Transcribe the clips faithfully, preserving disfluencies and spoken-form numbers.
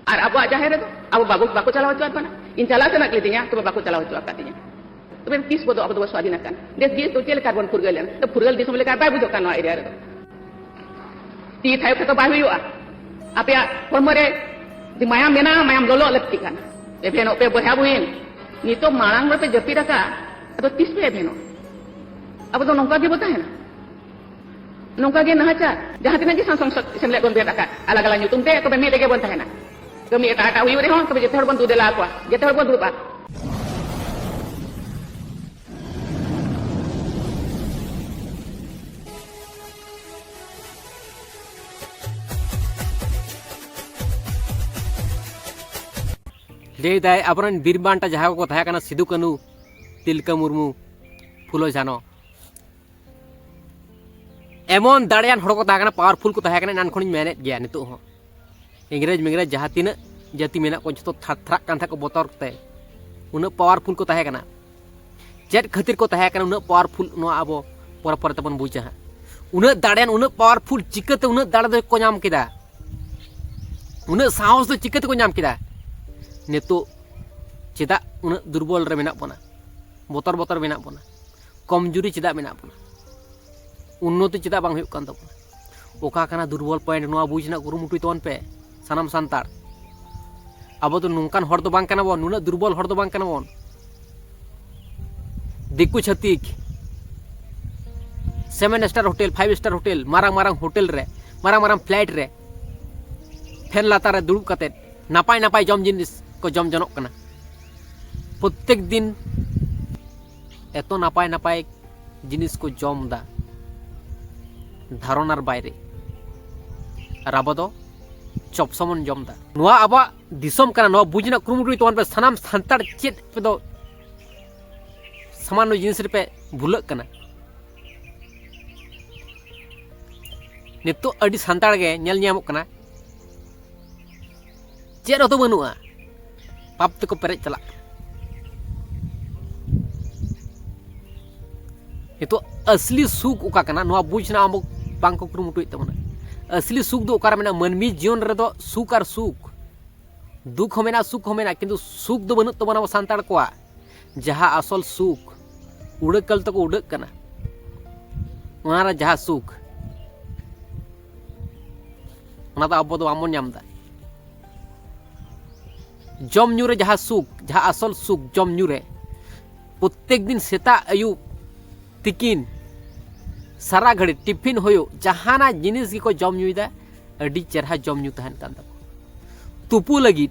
ᱟᱨ ᱟᱵᱚᱣᱟᱜ ᱡᱟᱦᱮᱨ ᱨᱮᱫᱚ ᱟᱵᱚ ᱵᱟᱵᱚ, ᱵᱟᱠᱚ ᱪᱟᱞᱟᱣ ᱦᱚᱪᱚᱣᱟᱜ ᱵᱚᱱᱟ᱾ ᱤᱧ ᱪᱟᱞᱟᱣ ᱥᱟᱱᱟ ᱞᱤᱫᱤᱧᱟ, ᱛᱚᱵᱮ ᱵᱟᱠᱚ ᱪᱟᱞᱟᱣ ᱦᱚᱪᱚ ᱟᱠᱟᱫᱤᱧᱟ᱾ ᱛᱚᱵᱮ ᱛᱤᱥ ᱵᱚ ᱫᱚ ᱟᱵᱚ ᱫᱚᱵᱚ ᱥᱣᱟᱫᱷᱤᱱ ᱟᱠᱟᱱ? ᱫᱮᱥ ᱡᱤᱭᱟᱹ ᱫᱚ ᱪᱮᱫ ᱞᱮᱠᱟ ᱵᱚᱱ ᱯᱷᱩᱨᱜᱟᱹᱞ ᱞᱮᱱᱟ? ᱛᱚ ᱯᱷᱩᱨᱜᱟᱹᱞ ᱫᱤᱥᱚᱢ ᱞᱮᱠᱟ ᱵᱟᱭ ᱵᱩᱡᱷᱟᱹᱜ ᱠᱟᱱ ᱱᱚᱣᱟ ᱮᱨᱤᱭᱟ ᱨᱮᱫᱚ᱾ ᱛᱤ ᱛᱷᱟᱭᱚ ᱠᱷᱟᱴᱚ ᱵᱟᱭ ᱦᱩᱭᱩᱜᱼᱟ᱾ ᱟᱯᱮᱭᱟᱜ ᱦᱚᱲᱢᱚ ᱨᱮ ᱡᱩᱫᱤ ᱢᱟᱭᱟᱢ ᱢᱮᱱᱟᱜᱼᱟ, ᱢᱟᱭᱟᱢ ᱞᱚᱞᱚᱜ ᱞᱟᱹᱠᱛᱤ ᱠᱟᱱᱟ᱾ ᱮᱵᱷᱮᱱᱚᱜ ᱯᱮ ᱵᱚᱭᱦᱟ ᱵᱩᱦᱤᱱ᱾ ᱱᱤᱛᱚᱜ ᱢᱟᱲᱟᱝ ᱨᱮᱯᱮ ᱡᱟᱹᱯᱤᱫ ᱟᱠᱟᱫ, ᱟᱫᱚ ᱛᱤᱥ ᱯᱮ ᱮᱵᱷᱮᱱᱚᱜᱼᱟ? ᱟᱵᱚ ᱫᱚ ᱱᱚᱝᱠᱟ ᱜᱮᱵᱚ ᱛᱟᱦᱮᱱᱟ᱾ ᱱᱚᱝᱠᱟ ᱜᱮ ᱱᱟᱦᱟᱪᱟᱨ, ᱡᱟᱦᱟᱸ ᱛᱤᱱᱟᱹᱜ ᱜᱮ ᱥᱟᱝᱥᱚᱫ ᱥᱮᱢᱞᱮᱫ ᱵᱚᱱ ᱵᱮᱨᱮᱫ ᱟᱠᱟᱫ, ᱟᱞᱟᱜᱽ ᱟᱞᱟᱜᱽ ᱧᱩᱛᱩᱢ ᱛᱮ, ᱛᱚᱵᱮ ᱢᱤᱫ ᱨᱮᱜᱮ ᱵᱚᱱ ᱛᱟᱦᱮᱱᱟ᱾ ᱠᱟᱹᱢᱤ ᱮᱴᱟᱜ ᱮᱴᱟᱜ ᱦᱩᱭᱩᱜ ᱨᱮᱦᱚᱸ, ᱛᱚᱵᱮ ᱡᱚᱛᱚ ᱦᱚᱲ ᱵᱚᱱ ᱫᱩ ᱫᱮᱞᱟ ᱟᱠᱚᱣᱟ, ᱡᱚᱛᱚ ᱦᱚᱲ ᱵᱚᱱ ᱫᱩᱲᱩᱵᱼᱟ᱾ ᱞᱟᱹᱭ ᱫᱟᱭ, ᱟᱵᱚᱨᱮᱱ ᱵᱤᱨ ᱵᱟᱱᱴᱟ ᱡᱟᱦᱟᱸ ᱠᱚᱠᱚ ᱛᱟᱦᱮᱸ ᱠᱟᱱᱟ, ᱥᱤᱫᱩ ᱠᱟᱹᱱᱩ, ᱛᱤᱞᱠᱟᱹ ᱢᱩᱨᱢᱩ, ᱯᱷᱩᱞᱳ ᱡᱷᱟᱱᱚ, ᱮᱢᱚᱱ ᱫᱟᱲᱮᱭᱟᱱ ᱦᱚᱲ ᱠᱚ ᱛᱟᱦᱮᱸ ᱠᱟᱱᱟ, ᱯᱟᱣᱟᱨᱯᱷᱩᱞ ᱠᱚ ᱛᱟᱦᱮᱸ ᱠᱟᱱᱟ, ᱮᱱᱟᱱ ᱠᱷᱚᱱᱤᱧ ᱢᱮᱱᱮᱫ ᱜᱮᱭᱟ᱾ ᱱᱤᱛᱚᱜ ᱦᱚᱸ ᱤᱝᱨᱮᱡᱽ ᱢᱤᱝᱨᱮᱡᱽ ᱡᱟᱦᱟᱸ ᱛᱤᱱᱟᱹᱜ ᱡᱟᱹᱛᱤ ᱢᱮᱱᱟᱜ ᱠᱚᱣᱟ, ᱡᱷᱚᱛᱚ ᱛᱷᱟᱨ ᱛᱷᱟᱨᱟᱜ ᱠᱟᱱ ᱛᱟᱦᱮᱸᱫ ᱠᱚ ᱵᱚᱛᱚᱨ ᱛᱮ᱾ ᱩᱱᱟᱹᱜ ᱯᱟᱣᱟᱨᱯᱷᱩᱞ ᱠᱚ ᱛᱟᱦᱮᱸ ᱠᱟᱱᱟ᱾ ᱪᱮᱫ ᱠᱷᱟᱹᱛᱤᱨ ᱠᱚ ᱛᱟᱦᱮᱸ ᱠᱟᱱᱟ ᱩᱱᱟᱹᱜ ᱯᱟᱣᱟᱨᱯᱷᱩᱞ, ᱱᱚᱣᱟ ᱟᱵᱚ ᱯᱚᱨᱮ ᱯᱚᱨᱮ ᱛᱮᱵᱚᱱ ᱵᱩᱡᱟ ᱦᱟᱸᱜ᱾ ᱩᱱᱟᱹᱜ ᱫᱟᱲᱮᱭᱟᱱ, ᱩᱱᱟᱹᱜ ᱯᱟᱣᱟᱨᱯᱷᱩᱞ ᱪᱤᱠᱟᱹᱛᱮ ᱩᱱᱟᱹᱜ ᱫᱟᱲᱮ ᱫᱚ ᱠᱚ ᱧᱟᱢ ᱠᱮᱫᱟ? ᱩᱱᱟᱹᱜ ᱥᱟᱦᱚᱥ ᱫᱚ ᱪᱤᱠᱟᱹ ᱛᱮᱠᱚ ᱧᱟᱢ ᱠᱮᱫᱟ? ᱱᱤᱛᱚᱜ ᱪᱮᱫᱟᱜ ᱩᱱᱟᱹᱜ ᱫᱩᱨᱵᱚᱞ ᱨᱮ ᱢᱮᱱᱟᱜ ᱵᱚᱱᱟ, ᱵᱚᱛᱚᱨ ᱵᱚᱛᱚᱨ ᱢᱮᱱᱟᱜ ᱵᱚᱱᱟ, ᱠᱚᱢᱡᱩᱨᱤ ᱪᱮᱫᱟᱜ ᱢᱮᱱᱟᱜ ᱵᱚᱱᱟ, ᱩᱱᱱᱚᱛᱤ ᱪᱮᱫᱟᱜ ᱵᱟᱝ ᱦᱩᱭᱩᱜ ᱠᱟᱱ ᱛᱟᱵᱚᱱᱟ? ᱚᱠᱟ ᱠᱟᱱᱟ ᱫᱩᱨᱵᱚᱞ ᱯᱚᱭᱮᱱᱴ? ᱱᱚᱣᱟ ᱵᱩᱡᱽ ᱨᱮᱱᱟᱜ ᱠᱩᱨᱩᱢᱩᱴᱩᱭ ᱛᱟᱵᱚᱱ ᱯᱮ ᱥᱟᱱᱟᱢ ᱥᱟᱱᱛᱟᱲ᱾ ᱟᱵᱚ ᱫᱚ ᱱᱚᱝᱠᱟᱱ ᱦᱚᱲ ᱫᱚ ᱵᱟᱝ ᱠᱟᱱᱟ ᱵᱚᱱ, ᱱᱩᱱᱟᱹᱜ ᱫᱩᱨᱵᱚᱞ ᱦᱚᱲ ᱫᱚ ᱵᱟᱝ ᱠᱟᱱᱟ ᱵᱚᱱ᱾ ᱫᱤᱠᱩ ᱪᱷᱟᱹᱛᱤᱠ seven star hotel, five star hotel, ᱢᱟᱨᱟᱝ ᱢᱟᱨᱟᱝ ᱦᱳᱴᱮᱞ ᱨᱮ, ᱢᱟᱨᱟᱝ ᱢᱟᱨᱟᱝ ᱯᱷᱞᱟᱭᱤᱴ ᱨᱮ, ᱯᱷᱮᱱ ᱞᱟᱛᱟᱨ ᱨᱮ ᱫᱩᱲᱩᱵ ᱠᱟᱛᱮᱫ ᱱᱟᱯᱟᱭ ᱱᱟᱯᱟᱭ ᱡᱚᱢ ᱡᱤᱱᱤᱥ ᱠᱚ ᱡᱚᱢ ᱡᱚᱱᱚᱜ ᱠᱟᱱᱟ᱾ ᱯᱨᱚᱛᱮᱠ ᱫᱤᱱ ᱮᱛᱚ ᱱᱟᱯᱟᱭ ᱱᱟᱯᱟᱭ ᱡᱤᱱᱤᱥ ᱠᱚ ᱡᱚᱢ ᱫᱟ, ᱫᱷᱟᱨᱚᱱᱟᱨ ᱵᱟᱭᱨᱮ᱾ ᱟᱨ ᱟᱵᱚ ᱫᱚ ᱪᱚᱯ ᱥᱚᱢᱚᱱ ᱡᱚᱢ ᱫᱟ᱾ ᱱᱚᱣᱟ ᱟᱵᱚᱣᱟᱜ ᱫᱤᱥᱚᱢ ᱠᱟᱱᱟ, ᱱᱚᱣᱟ ᱵᱩᱡᱽ ᱨᱮᱱᱟᱜ ᱠᱩᱨᱩᱢᱩᱴᱩᱭ ᱛᱟᱵᱚᱱ ᱯᱮ᱾ ᱥᱟᱱᱟᱢ ᱥᱟᱱᱛᱟᱲ ᱪᱮᱫ ᱯᱮ ᱫᱚ ᱥᱟᱢᱟᱱᱱᱚ ᱡᱤᱱᱤᱥ ᱨᱮᱯᱮ ᱵᱷᱩᱞᱟᱹᱜ ᱠᱟᱱᱟ? ᱱᱤᱛᱚᱜ ᱟᱹᱰᱤ ᱥᱟᱱᱛᱟᱲ ᱜᱮ ᱧᱮᱞ ᱧᱟᱢᱚᱜ ᱠᱟᱱᱟ, ᱪᱮᱫ ᱦᱚᱸᱛᱚ ᱵᱟᱹᱱᱩᱜᱼᱟ, ᱯᱟᱯ ᱛᱮᱠᱚ ᱯᱮᱨᱮᱡ ᱪᱟᱞᱟᱜ ᱠᱟᱱᱟ᱾ ᱱᱤᱛᱚᱜ ᱟᱥᱞᱤ ᱥᱩᱠ ᱚᱠᱟ ᱠᱟᱱᱟ, ᱱᱚᱣᱟ ᱵᱩᱡᱽ ᱨᱮᱱᱟᱜ ᱟᱵᱚ ᱵᱟᱝ ᱠᱚ ᱠᱩᱨᱩᱢᱩᱴᱩᱭᱮᱫ ᱛᱟᱵᱚᱱᱟ᱾ ᱟᱥᱞᱤ ᱥᱩᱠ ᱫᱚ ᱚᱠᱟᱨᱮ ᱢᱮᱱᱟᱜᱼᱟ? ᱢᱟᱹᱱᱢᱤ ᱡᱤᱭᱚᱱ ᱨᱮᱫᱚ ᱥᱩᱠ ᱟᱨ ᱥᱩᱠ, ᱫᱩᱠ ᱦᱚᱸ ᱢᱮᱱᱟᱜᱼᱟ, ᱥᱩᱠ ᱦᱚᱸ ᱢᱮᱱᱟᱜᱼᱟ, ᱠᱤᱱᱛᱩ ᱥᱩᱠ ᱫᱚ ᱵᱟᱹᱱᱩᱜ ᱛᱟᱵᱚᱱᱟ ᱟᱵᱚ ᱥᱟᱱᱛᱟᱲ ᱠᱚᱣᱟᱜ᱾ ᱡᱟᱦᱟᱸ ᱟᱥᱚᱞ ᱥᱩᱠ, ᱩᱰᱟᱹᱠᱟᱞ ᱛᱮᱠᱚ ᱩᱰᱟᱹᱜ ᱠᱟᱱᱟ, ᱚᱱᱟ ᱨᱮ ᱡᱟᱦᱟᱸ ᱥᱩᱠ, ᱚᱱᱟ ᱫᱚ ᱟᱵᱚ ᱫᱚ ᱵᱟᱵᱚᱱ ᱧᱟᱢ ᱮᱫᱟ᱾ ᱡᱚᱢ ᱧᱩ ᱨᱮ ᱡᱟᱦᱟᱸ ᱥᱩᱠ, ᱡᱟᱦᱟᱸ ᱟᱥᱚᱞ ᱥᱩᱠ ᱡᱚᱢ ᱧᱩ ᱨᱮ, ᱯᱨᱚᱛᱮᱠ ᱫᱤᱱ ᱥᱮᱛᱟᱜ ᱟᱹᱭᱩᱵ ᱛᱤᱠᱤᱱ ᱥᱟᱨᱟ ᱜᱷᱟᱹᱲᱤ ᱴᱤᱯᱷᱤᱱ ᱦᱩᱭᱩᱜ ᱡᱟᱦᱟᱱᱟᱜ ᱡᱤᱱᱤᱥ ᱜᱮᱠᱚ ᱡᱚᱢ ᱧᱩᱭᱮᱫᱟ, ᱟᱹᱰᱤ ᱪᱮᱨᱦᱟ ᱡᱚᱢ ᱧᱩ ᱛᱟᱦᱮᱱ ᱠᱟᱱ ᱛᱟᱠᱚᱣᱟ᱾ ᱛᱩᱯᱩ ᱞᱟᱹᱜᱤᱫ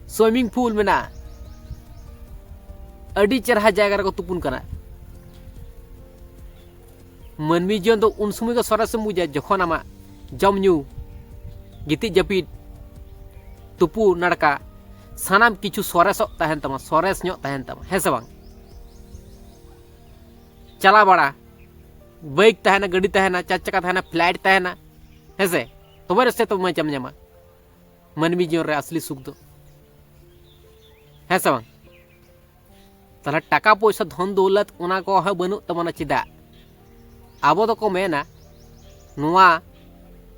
ᱥᱩᱭᱢᱤᱝ ᱯᱩᱞ ᱢᱮᱱᱟᱜᱼᱟ, ᱟᱹᱰᱤ ᱪᱮᱨᱦᱟ ᱡᱟᱭᱜᱟ ᱨᱮᱠᱚ ᱛᱩᱯᱩᱱ ᱠᱟᱱᱟ᱾ ᱢᱟᱹᱱᱢᱤ ᱡᱤᱭᱚᱱ ᱫᱚ ᱩᱱ ᱥᱚᱢᱚᱭ ᱜᱮ ᱥᱚᱨᱮᱥᱮᱢ ᱵᱩᱡᱟ, ᱡᱚᱠᱷᱚᱱ ᱟᱢᱟᱜ ᱡᱚᱢ ᱧᱩ, ᱜᱤᱛᱤᱡ ᱡᱟᱹᱯᱤᱫ, ᱛᱩᱯᱩ ᱱᱟᱲᱠᱟ, ᱥᱟᱱᱟᱢ ᱠᱤᱪᱷᱩ ᱥᱚᱨᱮᱥᱚᱜ ᱛᱟᱦᱮᱱ ᱛᱟᱢᱟ, ᱥᱚᱨᱮᱥ ᱧᱚᱜ ᱛᱟᱦᱮᱱ ᱛᱟᱢᱟ, ᱦᱮᱸ ᱥᱮ ᱵᱟᱝ? ᱪᱟᱞᱟᱣ ᱵᱟᱲᱟ, ᱵᱟᱭᱤᱠ ᱛᱟᱦᱮᱱᱟ, ᱜᱟᱹᱰᱤ ᱛᱟᱦᱮᱱᱟ, ᱪᱟᱨ ᱪᱟᱠᱟ ᱛᱟᱦᱮᱱᱟ, ᱯᱷᱞᱟᱭᱤᱴ ᱛᱟᱦᱮᱱᱟ, ᱦᱮᱸ ᱥᱮ? ᱛᱚᱵᱮ ᱨᱮᱥᱮ ᱛᱚ ᱢᱚᱡᱟᱢ ᱧᱟᱢᱟ ᱢᱟᱹᱱᱢᱤ ᱡᱤᱭᱚᱱ ᱨᱮ ᱟᱥᱞᱤ ᱥᱩᱠ ᱫᱚ, ᱦᱮᱸ ᱥᱮ ᱵᱟᱝ? ᱛᱟᱦᱞᱮ ᱴᱟᱠᱟ ᱯᱚᱭᱥᱟ, ᱫᱷᱚᱱ ᱫᱚᱣᱞᱚᱛ, ᱚᱱᱟ ᱠᱚᱦᱚᱸ ᱵᱟᱹᱱᱩᱜ ᱛᱟᱵᱚᱱᱟ᱾ ᱪᱮᱫᱟᱜ? ᱟᱵᱚ ᱫᱚᱠᱚ ᱢᱮᱱᱟ, ᱱᱚᱣᱟ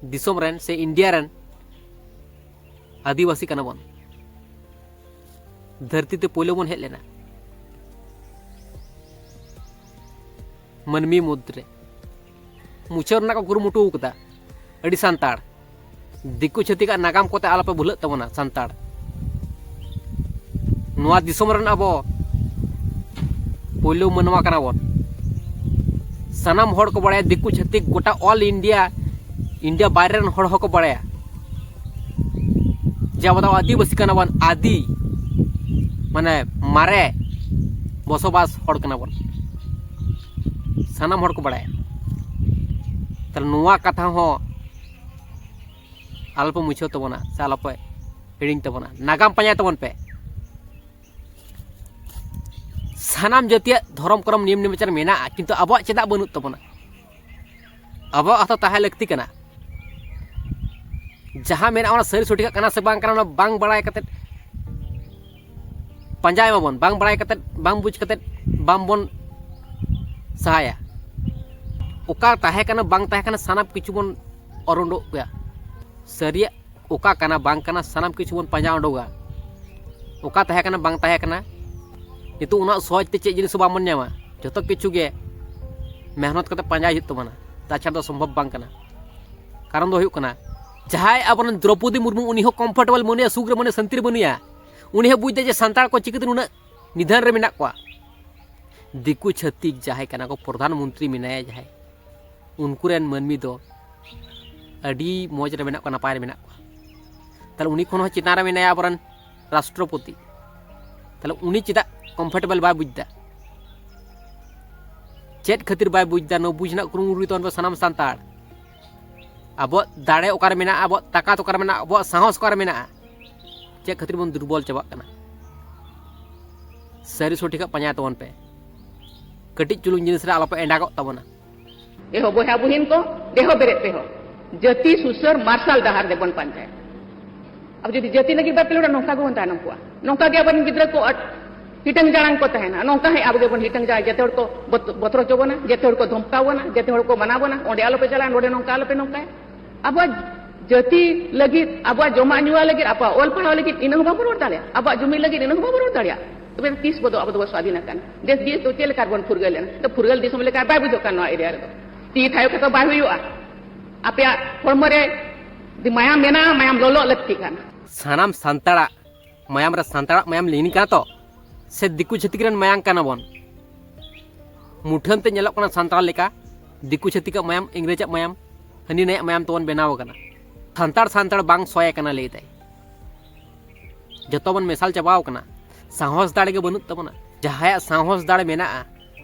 ᱫᱤᱥᱚᱢ ᱨᱮᱱ ᱥᱮ ᱤᱱᱰᱤᱭᱟ ᱨᱮᱱ ᱟᱹᱫᱤᱵᱟᱹᱥᱤ ᱠᱟᱱᱟ ᱵᱚᱱ, ᱫᱷᱟᱹᱨᱛᱤ ᱛᱮ ᱯᱳᱭᱞᱳ ᱵᱚᱱ ᱦᱮᱡ ᱞᱮᱱᱟ ᱢᱟᱹᱱᱢᱤ ᱢᱩᱫᱽᱨᱮ᱾ ᱢᱩᱪᱷᱟᱹᱣ ᱨᱮᱱᱟᱜ ᱠᱚ ᱠᱩᱨᱩᱢᱩᱴᱩ ᱟᱠᱟᱫᱟ ᱟᱹᱰᱤ ᱥᱟᱱᱛᱟᱲ᱾ ᱫᱤᱠᱩ ᱪᱷᱟᱹᱛᱤᱠᱟᱜ ᱱᱟᱜᱟᱢ ᱠᱚᱛᱮ ᱟᱞᱚᱯᱮ ᱵᱷᱩᱞᱟᱹᱜ ᱛᱟᱵᱚᱱᱟ ᱥᱟᱱᱛᱟᱲ᱾ ᱱᱚᱣᱟ ᱫᱤᱥᱚᱢ ᱨᱮᱱ ᱟᱵᱚ ᱯᱳᱭᱞᱳ ᱢᱟᱱᱣᱟ ᱠᱟᱱᱟ ᱵᱚᱱ᱾ ᱥᱟᱱᱟᱢ ᱦᱚᱲ ᱠᱚ ᱵᱟᱲᱟᱭᱟ, ᱫᱤᱠᱩ ᱪᱷᱟᱹᱛᱤᱠ ᱜᱚᱴᱟ ᱚᱞ ᱤᱱᱰᱤᱭᱟ, ᱤᱱᱰᱤᱭᱟ ᱵᱟᱭᱨᱮ ᱨᱮᱱ ᱦᱚᱲ ᱦᱚᱸᱠᱚ ᱵᱟᱲᱟᱭᱟ ᱡᱮ ᱟᱵᱚ ᱫᱚ ᱟᱹᱫᱤᱵᱟᱹᱥᱤ ᱠᱟᱱᱟ ᱵᱚᱱ, ᱟᱹᱫᱤ, ᱢᱟᱱᱮ ᱢᱟᱨᱮ ᱵᱚᱥᱚᱵᱟᱥ ᱦᱚᱲ ᱠᱟᱱᱟ ᱵᱚᱱ᱾ ᱥᱟᱱᱟᱢ ᱦᱚᱲ ᱠᱚ ᱵᱟᱲᱟᱭᱟ᱾ ᱛᱟᱦᱞᱮ ᱱᱚᱣᱟ ᱠᱟᱛᱷᱟ ᱦᱚᱸ ᱟᱞᱚᱯᱮ ᱢᱩᱪᱷᱟᱹᱣ ᱛᱟᱵᱚᱱᱟ ᱥᱮ ᱟᱞᱚᱯᱮ ᱦᱤᱲᱤᱧ ᱛᱟᱵᱚᱱᱟ᱾ ᱱᱟᱜᱟᱢ ᱯᱟᱸᱡᱟᱭ ᱛᱟᱵᱚᱱ ᱯᱮ᱾ ᱥᱟᱱᱟᱢ ᱡᱟᱹᱛᱤᱭᱟᱜ ᱫᱷᱚᱨᱚᱢ ᱠᱚᱨᱚᱢ ᱱᱤᱭᱚᱢ ᱱᱮᱢᱟᱪᱟᱨ ᱢᱮᱱᱟᱜᱼᱟ, ᱠᱤᱱᱛᱩ ᱟᱵᱚᱣᱟᱜ ᱪᱮᱫᱟᱜ ᱵᱟᱹᱱᱩᱜ ᱛᱟᱵᱚᱱᱟ? ᱟᱵᱚᱣᱟᱜ ᱦᱚᱸᱛᱚ ᱛᱟᱦᱮᱸ ᱞᱟᱹᱠᱛᱤ ᱠᱟᱱᱟ᱾ ᱡᱟᱦᱟᱸ ᱢᱮᱱᱟᱜᱼᱟ, ᱚᱱᱟ ᱥᱟᱹᱨᱤ ᱥᱚᱴᱷᱤᱠᱟᱜ ᱠᱟᱱᱟ ᱥᱮ ᱵᱟᱝ ᱠᱟᱱᱟ, ᱚᱱᱟ ᱵᱟᱝ ᱵᱟᱲᱟᱭ ᱠᱟᱛᱮᱫ ᱯᱟᱸᱡᱟᱭ ᱢᱟᱵᱚᱱ, ᱵᱟᱝ ᱵᱟᱲᱟᱭ ᱠᱟᱛᱮᱫ, ᱵᱟᱝ ᱵᱩᱡᱽ ᱠᱟᱛᱮᱫ ᱵᱟᱝ ᱵᱚᱱ ᱥᱟᱦᱟᱭᱟ᱾ ᱚᱠᱟ ᱛᱟᱦᱮᱸ ᱠᱟᱱᱟ, ᱵᱟᱝ ᱛᱟᱦᱮᱸ ᱠᱟᱱᱟ, ᱥᱟᱱᱟᱢ ᱠᱤᱪᱷᱩ ᱵᱚᱱ ᱚᱨ ᱩᱰᱩᱠ ᱠᱮᱭᱟ᱾ ᱥᱟᱹᱨᱤᱭᱟᱜ ᱚᱠᱟ ᱠᱟᱱᱟ ᱵᱟᱝ ᱠᱟᱱᱟ, ᱥᱟᱱᱟᱢ ᱠᱤᱪᱷᱩ ᱵᱚᱱ ᱯᱟᱸᱡᱟ ᱩᱰᱩᱠᱟ᱾ ᱚᱠᱟ ᱛᱟᱦᱮᱸ ᱠᱟᱱᱟ ᱵᱟᱝ ᱛᱟᱦᱮᱸ ᱠᱟᱱᱟ, ᱱᱤᱛᱚᱜ ᱩᱱᱟᱹᱜ ᱥᱚᱦᱚᱡ ᱛᱮ ᱪᱮᱫ ᱡᱤᱱᱤᱥ ᱦᱚᱸ ᱵᱟᱵᱚᱱ ᱧᱟᱢᱟ᱾ ᱡᱚᱛᱚ ᱠᱤᱪᱷᱩ ᱜᱮ ᱢᱮᱦᱱᱚᱛ ᱠᱟᱛᱮ ᱯᱟᱸᱡᱟᱭ ᱦᱩᱭᱩᱜ ᱛᱟᱵᱚᱱᱟ, ᱛᱟᱪᱷᱟᱲᱟ ᱫᱚ ᱥᱚᱢᱵᱷᱚᱵ ᱵᱟᱝ ᱠᱟᱱᱟ᱾ ᱠᱟᱨᱚᱱ ᱫᱚ ᱦᱩᱭᱩᱜ ᱠᱟᱱᱟ, ᱡᱟᱦᱟᱸᱭ ᱟᱵᱚᱨᱮᱱ ᱫᱨᱚᱯᱚᱫᱤ ᱢᱩᱨᱢᱩ, ᱩᱱᱤ ᱦᱚᱸ ᱠᱚᱢᱯᱷᱚᱨᱴᱮᱵᱚᱞ ᱵᱟᱹᱱᱩᱭᱟ, ᱥᱩᱠ ᱨᱮ ᱵᱟᱹᱱᱩᱭᱟ, ᱥᱟᱱᱛᱤ ᱨᱮ ᱵᱟᱹᱱᱩᱭᱟ᱾ ᱩᱱᱤ ᱦᱚᱸ ᱵᱩᱡᱽ ᱮᱫᱟ ᱡᱮ ᱥᱟᱱᱛᱟᱲ ᱠᱚ ᱪᱤᱠᱟᱹᱛᱮ ᱱᱩᱱᱟᱹᱜ ᱱᱤᱫᱷᱟᱹᱱ ᱨᱮ ᱢᱮᱱᱟᱜ ᱠᱚᱣᱟ᱾ ᱫᱤᱠᱩ ᱪᱷᱟᱹᱛᱤᱠ ᱡᱟᱦᱟᱸᱭ ᱠᱟᱱᱟ ᱠᱚ, ᱯᱨᱚᱫᱷᱟᱱ ᱢᱚᱱᱛᱨᱤ ᱢᱮᱱᱟᱭᱟ ᱡᱟᱦᱟᱸᱭ, ᱩᱱᱠᱩ ᱨᱮᱱ ᱢᱟᱹᱱᱢᱤ ᱫᱚ ᱟᱹᱰᱤ ᱢᱚᱡᱽ ᱨᱮ ᱢᱮᱱᱟᱜ ᱠᱚᱣᱟ, ᱱᱟᱯᱟᱭ ᱨᱮ ᱢᱮᱱᱟᱜ ᱠᱚᱣᱟ᱾ ᱛᱟᱦᱞᱮ ᱩᱱᱤ ᱠᱷᱚᱱ ᱦᱚᱸ ᱪᱮᱛᱟᱱ ᱨᱮ ᱢᱮᱱᱟᱭᱟ ᱟᱵᱚᱨᱮᱱ ᱨᱟᱥᱴᱨᱚᱯᱚᱛᱤ᱾ ᱛᱟᱦᱞᱮ ᱩᱱᱤ ᱪᱮᱫᱟᱜ ᱠᱚᱢᱯᱷᱚᱨᱴᱮᱵᱚᱞ ᱵᱟᱭ ᱵᱩᱡᱽ ᱮᱫᱟ? ᱪᱮᱫ ᱠᱷᱟᱹᱛᱤᱨ ᱵᱟᱭ ᱵᱩᱡᱽ ᱮᱫᱟ? ᱱᱚᱣᱟ ᱵᱩᱡᱽ ᱨᱮᱱᱟᱜ ᱠᱩᱨᱩᱢᱩᱴᱩᱭ ᱛᱟᱵᱚᱱ ᱯᱮ ᱥᱟᱱᱟᱢ ᱥᱟᱱᱛᱟᱲ᱾ ᱟᱵᱚᱣᱟᱜ ᱫᱟᱲᱮ ᱚᱠᱟᱨᱮ ᱢᱮᱱᱟᱜᱼᱟ? ᱟᱵᱚᱣᱟᱜ ᱛᱟᱠᱟᱛ ᱚᱠᱟᱨᱮ ᱢᱮᱱᱟᱜᱼᱟ? ᱟᱵᱚᱣᱟᱜ ᱥᱟᱦᱚᱥ ᱚᱠᱟᱨᱮ ᱢᱮᱱᱟᱜᱼᱟ? ᱪᱮᱫ ᱠᱷᱟᱹᱛᱤᱨ ᱵᱚᱱ ᱫᱩᱨᱵᱚᱞ ᱪᱟᱵᱟᱜ ᱠᱟᱱᱟ? ᱥᱟᱹᱨᱤ ᱥᱚᱴᱷᱤᱠᱟᱜ ᱯᱟᱸᱡᱟᱭ ᱛᱟᱵᱚᱱ ᱯᱮ᱾ ᱠᱟᱹᱴᱤᱡ ᱪᱩᱞᱩᱝ ᱡᱤᱱᱤᱥ ᱨᱮ ᱟᱞᱚᱯᱮ ᱮᱸᱰᱟᱜᱚᱜ ᱛᱟᱵᱚᱱᱟ᱾ ᱮᱦᱚ ᱵᱚᱭᱦᱟ ᱵᱩᱦᱤᱱ ᱠᱚ, ᱫᱮᱦᱚ ᱵᱮᱨᱮᱫ ᱯᱮᱦᱚ᱾ ᱡᱟᱹᱛᱤ ᱥᱩᱥᱟᱹᱨ ᱢᱟᱨᱥᱟᱞ ᱰᱟᱦᱟᱨ ᱫᱮᱵᱚᱱ ᱯᱟᱸᱡᱟᱭᱟ᱾ ᱟᱵᱚ ᱡᱩᱫᱤ ᱡᱟᱹᱛᱤ ᱞᱟᱹᱜᱤᱫ ᱵᱟᱭ ᱯᱟᱞᱟᱣᱟ, ᱱᱚᱝᱠᱟ ᱜᱮᱵᱚᱱ ᱛᱟᱭᱱᱚᱢ ᱠᱚᱜᱼᱟ᱾ ᱱᱚᱝᱠᱟ ᱜᱮ ᱟᱵᱚᱨᱮᱱ ᱜᱤᱫᱽᱨᱟᱹ ᱠᱚ ᱟᱴ-, ᱦᱤᱴᱟᱹᱝ ᱡᱟᱲᱟᱝ ᱠᱚ ᱛᱟᱦᱮᱱᱟ᱾ ᱱᱚᱝᱠᱟ ᱦᱮᱸ ᱟᱵᱚ ᱜᱮᱵᱚᱱ ᱦᱤᱴᱟᱹᱝ ᱡᱟᱲᱟᱝ, ᱡᱮᱛᱮ ᱦᱚᱲ ᱠᱚ ᱵᱚᱛ-, ᱵᱚᱛᱨᱚ ᱦᱚᱪᱚ ᱵᱚᱱᱟ, ᱡᱮᱛᱮ ᱦᱚᱲ ᱠᱚ ᱫᱷᱚᱢᱠᱟᱣ ᱵᱚᱱᱟ, ᱡᱮᱛᱮ ᱦᱚᱲ ᱠᱚ ᱢᱟᱱᱟ ᱵᱚᱱᱟ, ᱚᱸᱰᱮ ᱟᱞᱚᱯᱮ ᱪᱟᱞᱟᱜᱼᱟ, ᱱᱚᱰᱮ ᱱᱚᱝᱠᱟ ᱟᱞᱚᱯᱮ ᱱᱚᱝᱠᱟᱭᱟ᱾ ᱟᱵᱚᱣᱟᱜ ᱡᱟᱹᱛᱤ ᱞᱟᱹᱜᱤᱫ, ᱟᱵᱚᱣᱟᱜ ᱡᱚᱢᱟᱜ ᱧᱩᱣᱟᱜ ᱞᱟᱹᱜᱤᱫ, ᱟᱵᱚᱣᱟᱜ ᱚᱞ ᱯᱟᱲᱦᱟᱣ ᱞᱟᱹᱜᱤᱫ ᱤᱱᱟᱹ ᱦᱚᱸ ᱵᱟᱵᱚᱱ ᱨᱚᱲ ᱫᱟᱲᱮᱭᱟᱜᱼᱟ, ᱟᱵᱚᱣᱟᱜ ᱡᱩᱢᱤ ᱞᱟᱹᱜᱤᱫ ᱤᱱᱟᱹ ᱦᱚᱸ ᱵᱟᱵᱚᱱ ᱨᱚᱲ ᱫᱟᱲᱮᱭᱟᱜᱼᱟ᱾ ᱛᱚᱵᱮ ᱛᱤᱥ ᱵᱚ ᱫᱚ ᱟᱵᱚ ᱫᱚᱵᱚ ᱥᱣᱟᱫᱷᱤᱱ ᱟᱠᱟᱱᱟ? ᱫᱮᱥ ᱫᱤᱭᱮ ᱫᱚ ᱪᱮᱫ ᱞᱮᱠᱟ ᱨᱮᱵᱚᱱ ᱯᱷᱩᱨᱜᱟᱹᱞ ᱞᱮᱱᱟ? ᱛᱚ ᱯᱷᱩᱨᱜᱟᱹᱞ ᱫᱤᱥᱚᱢ ᱞᱮᱠᱟ ᱵᱟᱭ ᱵᱩᱡᱷᱟᱹᱜ ᱠᱟᱱ ᱱᱚᱣᱟ ᱮᱨᱤᱭᱟ ᱨᱮᱫᱚ᱾ ᱛᱤ ᱛᱷᱟᱭᱚ ᱠᱟᱛᱮ ᱵᱟᱭ ᱦᱩᱭᱩᱜᱼᱟ᱾ ᱟᱯᱮᱭᱟᱜ ᱦᱚᱲᱢᱚ ᱨᱮ ᱡᱩᱫᱤ ᱢᱟᱭᱟᱢ ᱢᱮᱱᱟᱜᱼᱟ, ᱢᱟᱭᱟᱢ ᱞᱚᱞᱚᱜ ᱞᱟᱹᱠᱛᱤ ᱠᱟᱱᱟ᱾ ᱥᱟᱱᱟᱢ ᱥᱟᱱᱛᱟᱲᱟᱜ ᱢᱟᱭᱟᱢ ᱨᱮ ᱥᱟᱱᱛᱟᱲᱟᱜ ᱢᱟᱭᱟᱢ ᱞᱤᱸᱜᱤᱱ ᱠᱟᱱᱟ ᱛᱚ? ᱥᱮ ᱫᱤᱠᱩ ᱪᱷᱟᱹᱛᱤᱠ ᱨᱮᱱ ᱢᱟᱭᱟᱝ ᱠᱟᱱᱟ ᱵᱚᱱ? ᱢᱩᱴᱷᱟᱹᱱ ᱛᱮ ᱧᱮᱞᱚᱜ ᱠᱟᱱᱟ ᱥᱟᱱᱛᱟᱲ ᱞᱮᱠᱟ, ᱫᱤᱠᱩ ᱪᱷᱟᱹᱛᱤᱠᱟᱜ ᱢᱟᱭᱟᱢ, ᱤᱝᱨᱮᱡᱟᱜ ᱢᱟᱭᱟᱢ, ᱦᱟᱹᱱᱤ ᱱᱟᱭᱟᱜ ᱢᱟᱭᱟᱢ ᱛᱮᱵᱚᱱ ᱵᱮᱱᱟᱣ ᱟᱠᱟᱱᱟ᱾ ᱥᱟᱱᱛᱟᱲ ᱥᱟᱱᱛᱟᱲ ᱵᱟᱝ ᱥᱚᱭ ᱟᱠᱟᱱᱟ ᱞᱟᱹᱭ ᱫᱟᱭ᱾ ᱡᱚᱛᱚ ᱵᱚᱱ ᱢᱮᱥᱟᱞ ᱪᱟᱵᱟᱣ ᱟᱠᱟᱱᱟ᱾ ᱥᱟᱦᱚᱥ ᱫᱟᱲᱮ ᱜᱮ ᱵᱟᱹᱱᱩᱜ ᱛᱟᱵᱚᱱᱟ᱾ ᱡᱟᱦᱟᱸᱭᱟᱜ ᱥᱟᱦᱚᱥ ᱫᱟᱲᱮ ᱢᱮᱱᱟᱜᱼᱟ,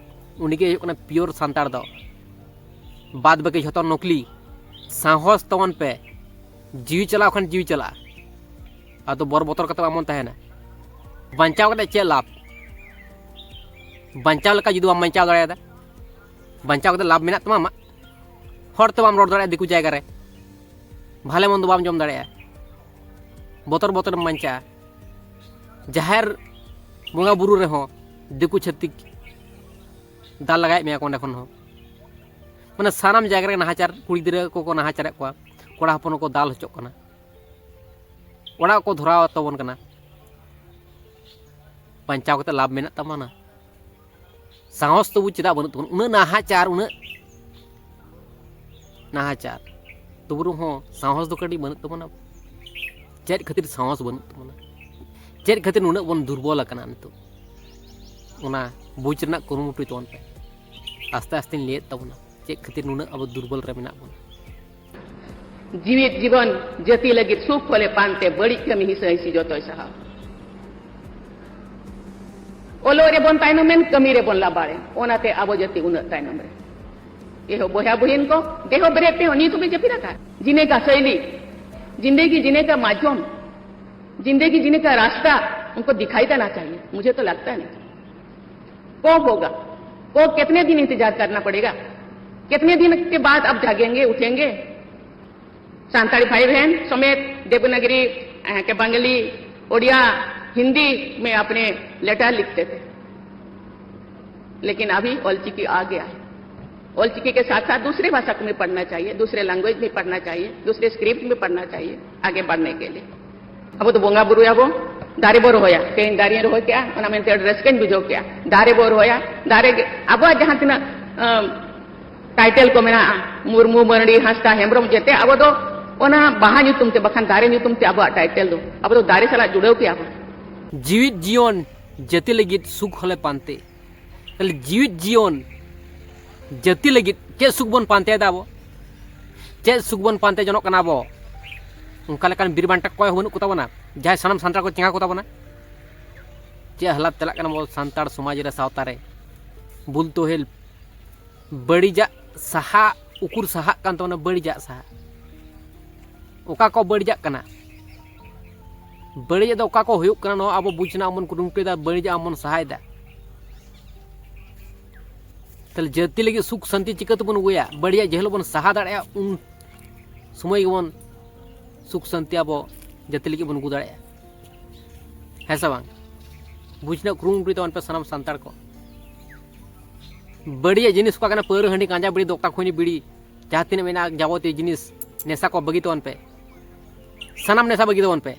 ᱩᱱᱤ ᱜᱮ ᱦᱩᱭᱩᱜ ᱠᱟᱱᱟ ᱯᱤᱭᱳᱨ ᱥᱟᱱᱛᱟᱲ ᱫᱚ᱾ ᱵᱟᱫ ᱵᱟᱹᱠᱤ ᱡᱷᱚᱛᱚ ᱱᱚᱠᱞᱤ᱾ ᱥᱟᱦᱚᱥ ᱛᱟᱵᱚᱱ ᱯᱮ, ᱡᱤᱣᱤ ᱪᱟᱞᱟᱣ ᱠᱷᱟᱱ ᱡᱤᱣᱤ ᱪᱟᱞᱟᱜᱼᱟ᱾ ᱟᱫᱚ ᱵᱚᱨ ᱵᱚᱛᱚᱨ ᱠᱟᱛᱮ ᱵᱟᱵᱚᱱ ᱛᱟᱦᱮᱱᱟ᱾ ᱵᱟᱧᱪᱟᱣ ᱠᱟᱛᱮ ᱪᱮᱫ ᱞᱟᱵᱷ? ᱵᱟᱧᱪᱟᱣ ᱞᱮᱠᱟ ᱡᱩᱫᱤ ᱵᱟᱢ ᱵᱟᱧᱪᱟᱣ ᱫᱟᱲᱮᱭᱟᱫᱟ, ᱵᱟᱧᱪᱟᱣ ᱠᱟᱛᱮ ᱞᱟᱵᱷ ᱢᱮᱱᱟᱜ ᱛᱟᱢᱟ ᱟᱢᱟᱜ? ᱦᱚᱲ ᱛᱮ ᱵᱟᱢ ᱨᱚᱲ ᱫᱟᱲᱮᱭᱟᱜᱼᱟ ᱫᱤᱠᱩ ᱡᱟᱭᱜᱟ ᱨᱮ, ᱵᱷᱟᱞᱮ ᱢᱚᱱᱫᱚ ᱵᱟᱢ ᱡᱚᱢ ᱫᱟᱲᱮᱭᱟᱜᱼᱟ, ᱵᱚᱛᱚᱨ ᱵᱚᱛᱚᱨᱮᱢ ᱵᱟᱧᱪᱟᱜᱼᱟ᱾ ᱡᱟᱦᱮᱨ ᱵᱚᱸᱜᱟ ᱵᱩᱨᱩ ᱨᱮᱦᱚᱸ ᱫᱤᱠᱩ ᱪᱷᱟᱹᱛᱤᱠ ᱫᱟᱞ ᱞᱟᱜᱟᱭᱮᱫ ᱢᱮᱭᱟ ᱠᱚ ᱚᱸᱰᱮ ᱠᱷᱚᱱ ᱦᱚᱸ᱾ ᱢᱟᱱᱮ ᱥᱟᱱᱟᱢ ᱡᱟᱭᱜᱟ ᱨᱮ ᱱᱟᱦᱟᱪᱟᱨ, ᱠᱩᱲᱤ ᱜᱤᱫᱽᱨᱟᱹ ᱠᱚᱠᱚ ᱱᱟᱦᱟᱪᱟᱨᱮᱫ ᱠᱚᱣᱟ, ᱠᱚᱲᱟ ᱦᱚᱯᱚᱱ ᱠᱚ ᱫᱟᱞ ᱦᱚᱪᱚᱜ ᱠᱟᱱᱟ᱾ ᱚᱲᱟᱜ ᱠᱚ ᱫᱷᱚᱨᱟᱣ ᱛᱟᱵᱚᱱ ᱠᱟᱱᱟ᱾ ᱵᱟᱧᱪᱟᱣ ᱠᱟᱛᱮ ᱞᱟᱵᱷ ᱢᱮᱱᱟᱜ ᱛᱟᱵᱚᱱᱟ? ᱥᱟᱦᱚᱥ ᱛᱟᱵᱚ ᱪᱮᱫᱟᱜ ᱵᱟᱹᱱᱩᱜ ᱛᱟᱵᱚᱱᱟ? ᱩᱱᱟᱹᱜ ᱱᱟᱦᱟᱪᱟᱨ, ᱩᱱᱟᱹᱜ ᱱᱟᱦᱟᱪᱟᱨ, ᱛᱚᱵᱩ ᱨᱮᱦᱚᱸ ᱥᱟᱦᱚᱥ ᱫᱚ ᱠᱟᱹᱴᱤᱡ ᱵᱟᱹᱱᱩᱜ ᱛᱟᱵᱚᱱᱟ᱾ ᱪᱮᱫ ᱠᱷᱟᱹᱛᱤᱨ ᱥᱟᱦᱚᱥ ᱵᱟᱹᱱᱩᱜ ᱛᱟᱵᱚᱱᱟ? ᱪᱮᱫ ᱠᱷᱟᱹᱛᱤᱨ ᱱᱩᱱᱟᱹᱜ ᱵᱚᱱ ᱫᱩᱨᱵᱚᱞ ᱟᱠᱟᱱᱟ ᱱᱤᱛᱚᱜ? ᱚᱱᱟ ᱵᱩᱡᱽ ᱨᱮᱱᱟᱜ ᱠᱩᱨᱩᱢᱩᱴᱩᱭ ᱛᱟᱵᱚᱱ ᱯᱮ᱾ ᱟᱥᱛᱮ ᱟᱥᱛᱮᱧ ᱞᱟᱹᱭᱮᱫ ᱛᱟᱵᱚᱱᱟ ᱪᱮᱫ ᱠᱷᱟᱹᱛᱤᱨ ᱱᱩᱱᱟᱹᱜ ᱟᱵᱚ ᱫᱩᱨᱵᱚᱞ ᱨᱮ ᱢᱮᱱᱟᱜ ᱵᱚᱱᱟ᱾ ᱡᱤᱣᱤᱫ ᱡᱤᱵᱚᱱ ᱡᱟᱹᱛᱤ ᱞᱟᱹᱜᱤᱫ ᱥᱩᱠ ᱦᱚᱞᱮ ᱯᱟᱱᱛᱮ, ᱵᱟᱹᱲᱤᱡ ᱠᱟᱹᱢᱤ ᱦᱤᱥᱟᱹ ᱦᱤᱥᱤ ᱡᱚᱛᱚᱭ ᱥᱟᱦᱟᱣ᱾ ᱚᱞᱚᱜ ᱨᱮᱵᱚᱱ ᱛᱟᱭᱱᱚᱢᱮᱱ, ᱠᱟᱹᱢᱤ ᱨᱮᱵᱚᱱ ᱞᱟᱵᱟᱲᱮᱱ, ᱚᱱᱟᱛᱮ ᱟᱵᱚ ᱡᱟᱹᱛᱤ ᱩᱱᱟᱹᱜ ᱛᱟᱭᱱᱚᱢ ᱨᱮ᱾ ᱮᱦᱚ ᱵᱚᱭᱦᱟ ᱵᱩᱦᱤᱱ ᱠᱚ, ᱫᱮᱦᱚ ᱵᱮᱨᱮᱫ ᱛᱮᱦᱚᱸ ᱱᱤᱛ ᱦᱚᱸᱵᱤᱱ ᱡᱟᱹᱯᱤᱫ ᱟᱠᱟᱫ? ᱡᱤᱱᱮ ᱠᱟ ᱥᱟᱭᱞᱤ, ᱡᱤᱱᱫᱮᱜᱤ ᱡᱤᱱᱮ ᱠᱟ ᱢᱟᱫᱽᱫᱷᱚᱢ, ᱡᱤᱱᱫᱮᱜᱤ ᱡᱤᱱᱮ ᱠᱟ ᱨᱟᱥᱛᱟ ᱩᱱᱠᱩ ᱫᱤᱠᱷᱟᱭ ᱫᱮᱱᱟ ᱪᱟᱦᱤᱭᱮ, ᱢᱩᱡᱷᱮ ᱛᱚ ᱞᱟᱜᱽᱛᱟ ᱱᱟᱦᱤ᱾ कब होगा? को कितने दिन इंतजार करना पड़ेगा? कितने दिन के बाद आप जागेंगे, उठेंगे? संताड़ी भाई बहन समेत देवनागरी, अ, के बंगाली, उड़िया, हिंदी में अपने लेटर लिखते थे, लेकिन अभी ओलचिकी आ गया है। ओलचिकी के साथ साथ दूसरे भाषा में पढ़ना चाहिए, दूसरे लैंग्वेज में पढ़ना चाहिए, दूसरे स्क्रिप्ट में पढ़ना चाहिए आगे बढ़ने के लिए। ᱟᱵᱚ ᱫᱚ ᱵᱚᱸᱜᱟ ᱵᱩᱨᱩᱭᱟᱵᱚ, ᱫᱟᱨᱮ ᱵᱚ ᱨᱚᱦᱚᱭᱟ᱾ ᱛᱮᱦᱮᱧ ᱫᱟᱨᱮᱧ ᱨᱚᱦᱚᱭ ᱠᱮᱜᱼᱟ, ᱚᱱᱟ ᱢᱮᱱᱛᱮ ᱟᱹᱰᱤ ᱨᱟᱹᱥᱠᱟᱹᱧ ᱵᱩᱡᱷᱟᱹᱣ ᱠᱮᱜᱼᱟ᱾ ᱫᱟᱨᱮ ᱵᱚ ᱨᱚᱦᱚᱭᱟ, ᱫᱟᱨᱮ ᱜᱮ ᱟᱵᱚᱣᱟᱜ ᱡᱟᱦᱟᱸ ᱛᱤᱱᱟᱹᱜ, ᱟᱢ, ᱴᱟᱭᱴᱮᱞ ᱠᱚ ᱢᱮᱱᱟᱜᱼᱟ, ᱢᱩᱨᱢᱩ, ᱢᱟᱹᱨᱰᱤ, ᱦᱟᱸᱥᱫᱟ, ᱦᱮᱢᱵᱨᱚᱢ, ᱡᱮᱛᱮ ᱟᱵᱚ ᱫᱚ ᱚᱱᱟ ᱵᱟᱦᱟ ᱧᱩᱛᱩᱢ ᱛᱮ, ᱵᱟᱠᱷᱟᱱ ᱫᱟᱨᱮ ᱧᱩᱛᱩᱢ ᱛᱮ ᱟᱵᱚᱣᱟᱜ ᱴᱟᱭᱴᱮᱞ ᱫᱚ, ᱟᱵᱚ ᱫᱚ ᱫᱟᱨᱮ ᱥᱟᱞᱟᱜ ᱡᱩᱲᱟᱹᱣ ᱠᱮᱜᱼᱟ ᱵᱚ᱾ ᱡᱤᱣᱤᱫ ᱡᱤᱭᱚᱱ ᱡᱟᱹᱛᱤ ᱞᱟᱹᱜᱤᱫ ᱥᱩᱠ ᱦᱚᱞᱮ ᱯᱟᱱᱛᱮ᱾ ᱛᱟᱦᱞᱮ ᱡᱤᱣᱤᱫ ᱡᱤᱭᱚᱱ ᱡᱟᱹᱛᱤ ᱞᱟᱹᱜᱤᱫ ᱪᱮᱫ ᱥᱩᱠ ᱵᱚᱱ ᱯᱟᱱᱛᱮᱭᱮᱫᱟ ᱟᱵᱚ? ᱪᱮᱫ ᱥᱩᱠ ᱵᱚᱱ ᱯᱟᱱᱛᱮ ᱡᱚᱱᱚᱜ ᱠᱟᱱᱟ ᱟᱵᱚ? ᱚᱱᱠᱟ ᱞᱮᱠᱟᱱ ᱵᱤᱨ ᱵᱟᱱᱴᱟ ᱚᱠᱚᱭ ᱦᱚᱸ ᱵᱟᱹᱱᱩᱜ ᱠᱚᱛᱟ ᱵᱚᱱᱟ, ᱡᱟᱦᱟᱸᱭ ᱥᱟᱱᱟᱢ ᱥᱟᱱᱛᱟᱲ ᱠᱚ ᱪᱮᱸᱜᱷᱟ ᱠᱚᱛᱟ ᱵᱚᱱᱟ᱾ ᱪᱮᱫ ᱦᱟᱞᱟᱛ ᱪᱟᱞᱟᱜ ᱠᱟᱱᱟ ᱟᱵᱚ ᱥᱟᱱᱛᱟᱲ ᱥᱚᱢᱟᱡᱽ ᱨᱮ, ᱥᱟᱶᱛᱟ ᱨᱮ? ᱵᱩᱞ ᱛᱚᱦᱮᱞ ᱵᱟᱹᱲᱤᱡᱟᱜ ᱥᱟᱦᱟᱜ, ᱩᱠᱩᱨ ᱥᱟᱦᱟᱜ ᱠᱟᱱ ᱛᱟᱵᱚᱱᱟ ᱵᱟᱹᱲᱤᱡᱟᱜ ᱥᱟᱦᱟᱜ? ᱚᱠᱟ ᱠᱚ ᱵᱟᱹᱲᱤᱡᱟᱜ ᱠᱟᱱᱟ? ᱵᱟᱹᱲᱤᱡᱟᱜ ᱫᱚ ᱚᱠᱟ ᱠᱚ ᱦᱩᱭᱩᱜ ᱠᱟᱱᱟ, ᱱᱚᱣᱟ ᱟᱵᱚ ᱵᱩᱡᱽ ᱨᱮᱱᱟᱜ ᱵᱚᱱ ᱠᱩᱨᱩᱢᱩᱴᱩᱭᱮᱫᱟ, ᱵᱟᱹᱲᱤᱡᱟᱜ ᱵᱚᱱ ᱥᱟᱦᱟᱭᱮᱫᱟ᱾ ᱛᱟᱦᱞᱮ ᱡᱟᱹᱛᱤ ᱞᱟᱹᱜᱤᱫ ᱥᱩᱠ ᱥᱟᱱᱛᱤ ᱪᱤᱠᱟᱹ ᱛᱮᱵᱚᱱ ᱟᱹᱜᱩᱭᱟ? ᱵᱟᱹᱲᱤᱡᱟᱜ ᱡᱮ ᱦᱤᱞᱳᱜ ᱵᱚᱱ ᱥᱟᱦᱟ ᱫᱟᱲᱮᱭᱟᱜᱼᱟ, ᱩᱱ ᱥᱚᱢᱚᱭ ᱜᱮᱵᱚᱱ ᱥᱩᱠ ᱥᱟᱱᱛᱤ ᱟᱵᱚ ᱡᱟᱹᱛᱤ ᱞᱟᱹᱜᱤᱫ ᱵᱚᱱ ᱟᱹᱜᱩ ᱫᱟᱲᱮᱭᱟᱜᱼᱟ, ᱦᱮᱸ ᱥᱮ ᱵᱟᱝ? ᱵᱩᱡᱽ ᱨᱮᱱᱟᱜ ᱠᱩᱨᱩᱢᱩᱴᱩᱭ ᱛᱟᱵᱚᱱ ᱯᱮ ᱥᱟᱱᱟᱢ ᱥᱟᱱᱛᱟᱲ ᱠᱚ᱾ ᱵᱟᱹᱲᱤᱡᱟᱜ ᱡᱤᱱᱤᱥ ᱚᱠᱟ ᱠᱟᱱᱟ, ᱯᱟᱹᱣᱨᱟᱹ, ᱦᱟᱺᱰᱤ, ᱜᱟᱸᱡᱟ, ᱵᱤᱲᱤ, ᱫᱚᱠᱛᱟ, ᱠᱷᱩᱭᱱᱤ, ᱵᱤᱲᱤ, ᱡᱟᱦᱟᱸ ᱛᱤᱱᱟᱹᱜ ᱢᱮᱱᱟᱜᱼᱟ ᱡᱟᱵᱚᱛᱤᱭᱚ ᱡᱤᱱᱤᱥ, ᱱᱮᱥᱟ ᱠᱚ ᱵᱟᱹᱜᱤ ᱛᱟᱵᱚᱱ ᱯᱮ᱾ ᱥᱟᱱᱟᱢ ᱱᱮᱥᱟ ᱵᱟᱹᱜᱤ ᱛᱟᱵᱚᱱ ᱯᱮ᱾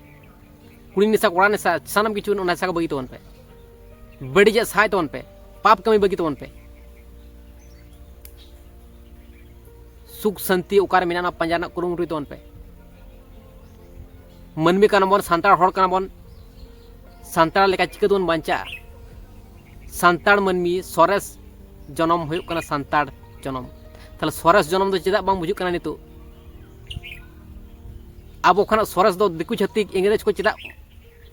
ᱠᱩᱲᱤ ᱱᱮᱥᱟ, ᱠᱚᱲᱟ ᱱᱮᱥᱟ, ᱥᱟᱱᱟᱢ ᱠᱤᱪᱷᱩ ᱚᱱᱟ ᱱᱮᱥᱟ ᱠᱚ ᱵᱟᱹᱜᱤ ᱛᱟᱵᱚᱱ ᱯᱮ᱾ ᱵᱟᱹᱲᱤᱡᱟᱜ ᱥᱟᱦᱟᱭ ᱛᱟᱵᱚᱱ ᱯᱮ, ᱯᱟᱯ ᱠᱟᱹᱢᱤ ᱵᱟᱹᱜᱤ ᱛᱟᱵᱚᱱ ᱯᱮ᱾ ᱥᱩᱠ ᱥᱟᱱᱛᱤ ᱚᱠᱟᱨᱮ ᱢᱮᱱᱟᱜᱼᱟ, ᱚᱱᱟ ᱯᱟᱸᱡᱟ ᱨᱮᱱᱟᱜ ᱠᱩᱨᱩᱢᱩᱴᱩᱭ ᱛᱟᱵᱚᱱ ᱯᱮ᱾ ᱢᱟᱹᱱᱢᱤ ᱠᱟᱱᱟ ᱵᱚᱱ, ᱥᱟᱱᱛᱟᱲ ᱦᱚᱲ ᱠᱟᱱᱟ ᱵᱚᱱ, ᱥᱟᱱᱛᱟᱲ ᱞᱮᱠᱟ ᱪᱤᱠᱟᱹ ᱛᱮᱵᱚᱱ ᱵᱟᱧᱪᱟᱜᱼᱟ? ᱥᱟᱱᱛᱟᱲ ᱢᱟᱹᱱᱢᱤ ᱥᱚᱨᱮᱥ ᱡᱚᱱᱚᱢ ᱦᱩᱭᱩᱜ ᱠᱟᱱᱟ ᱥᱟᱱᱛᱟᱲ ᱡᱚᱱᱚᱢ᱾ ᱛᱟᱦᱞᱮ ᱥᱚᱨᱮᱥ ᱡᱚᱱᱚᱢ ᱫᱚ ᱪᱮᱫᱟᱜ ᱵᱟᱝ ᱵᱩᱡᱩᱜ ᱠᱟᱱᱟ ᱱᱤᱛᱚᱜ? ᱟᱵᱚ ᱠᱷᱚᱱᱟᱜ ᱥᱚᱨᱮᱥ ᱫᱚ ᱫᱤᱠᱩ ᱪᱷᱟᱹᱛᱤᱠ ᱤᱝᱨᱮᱡᱽ ᱠᱚ ᱪᱮᱫᱟᱜ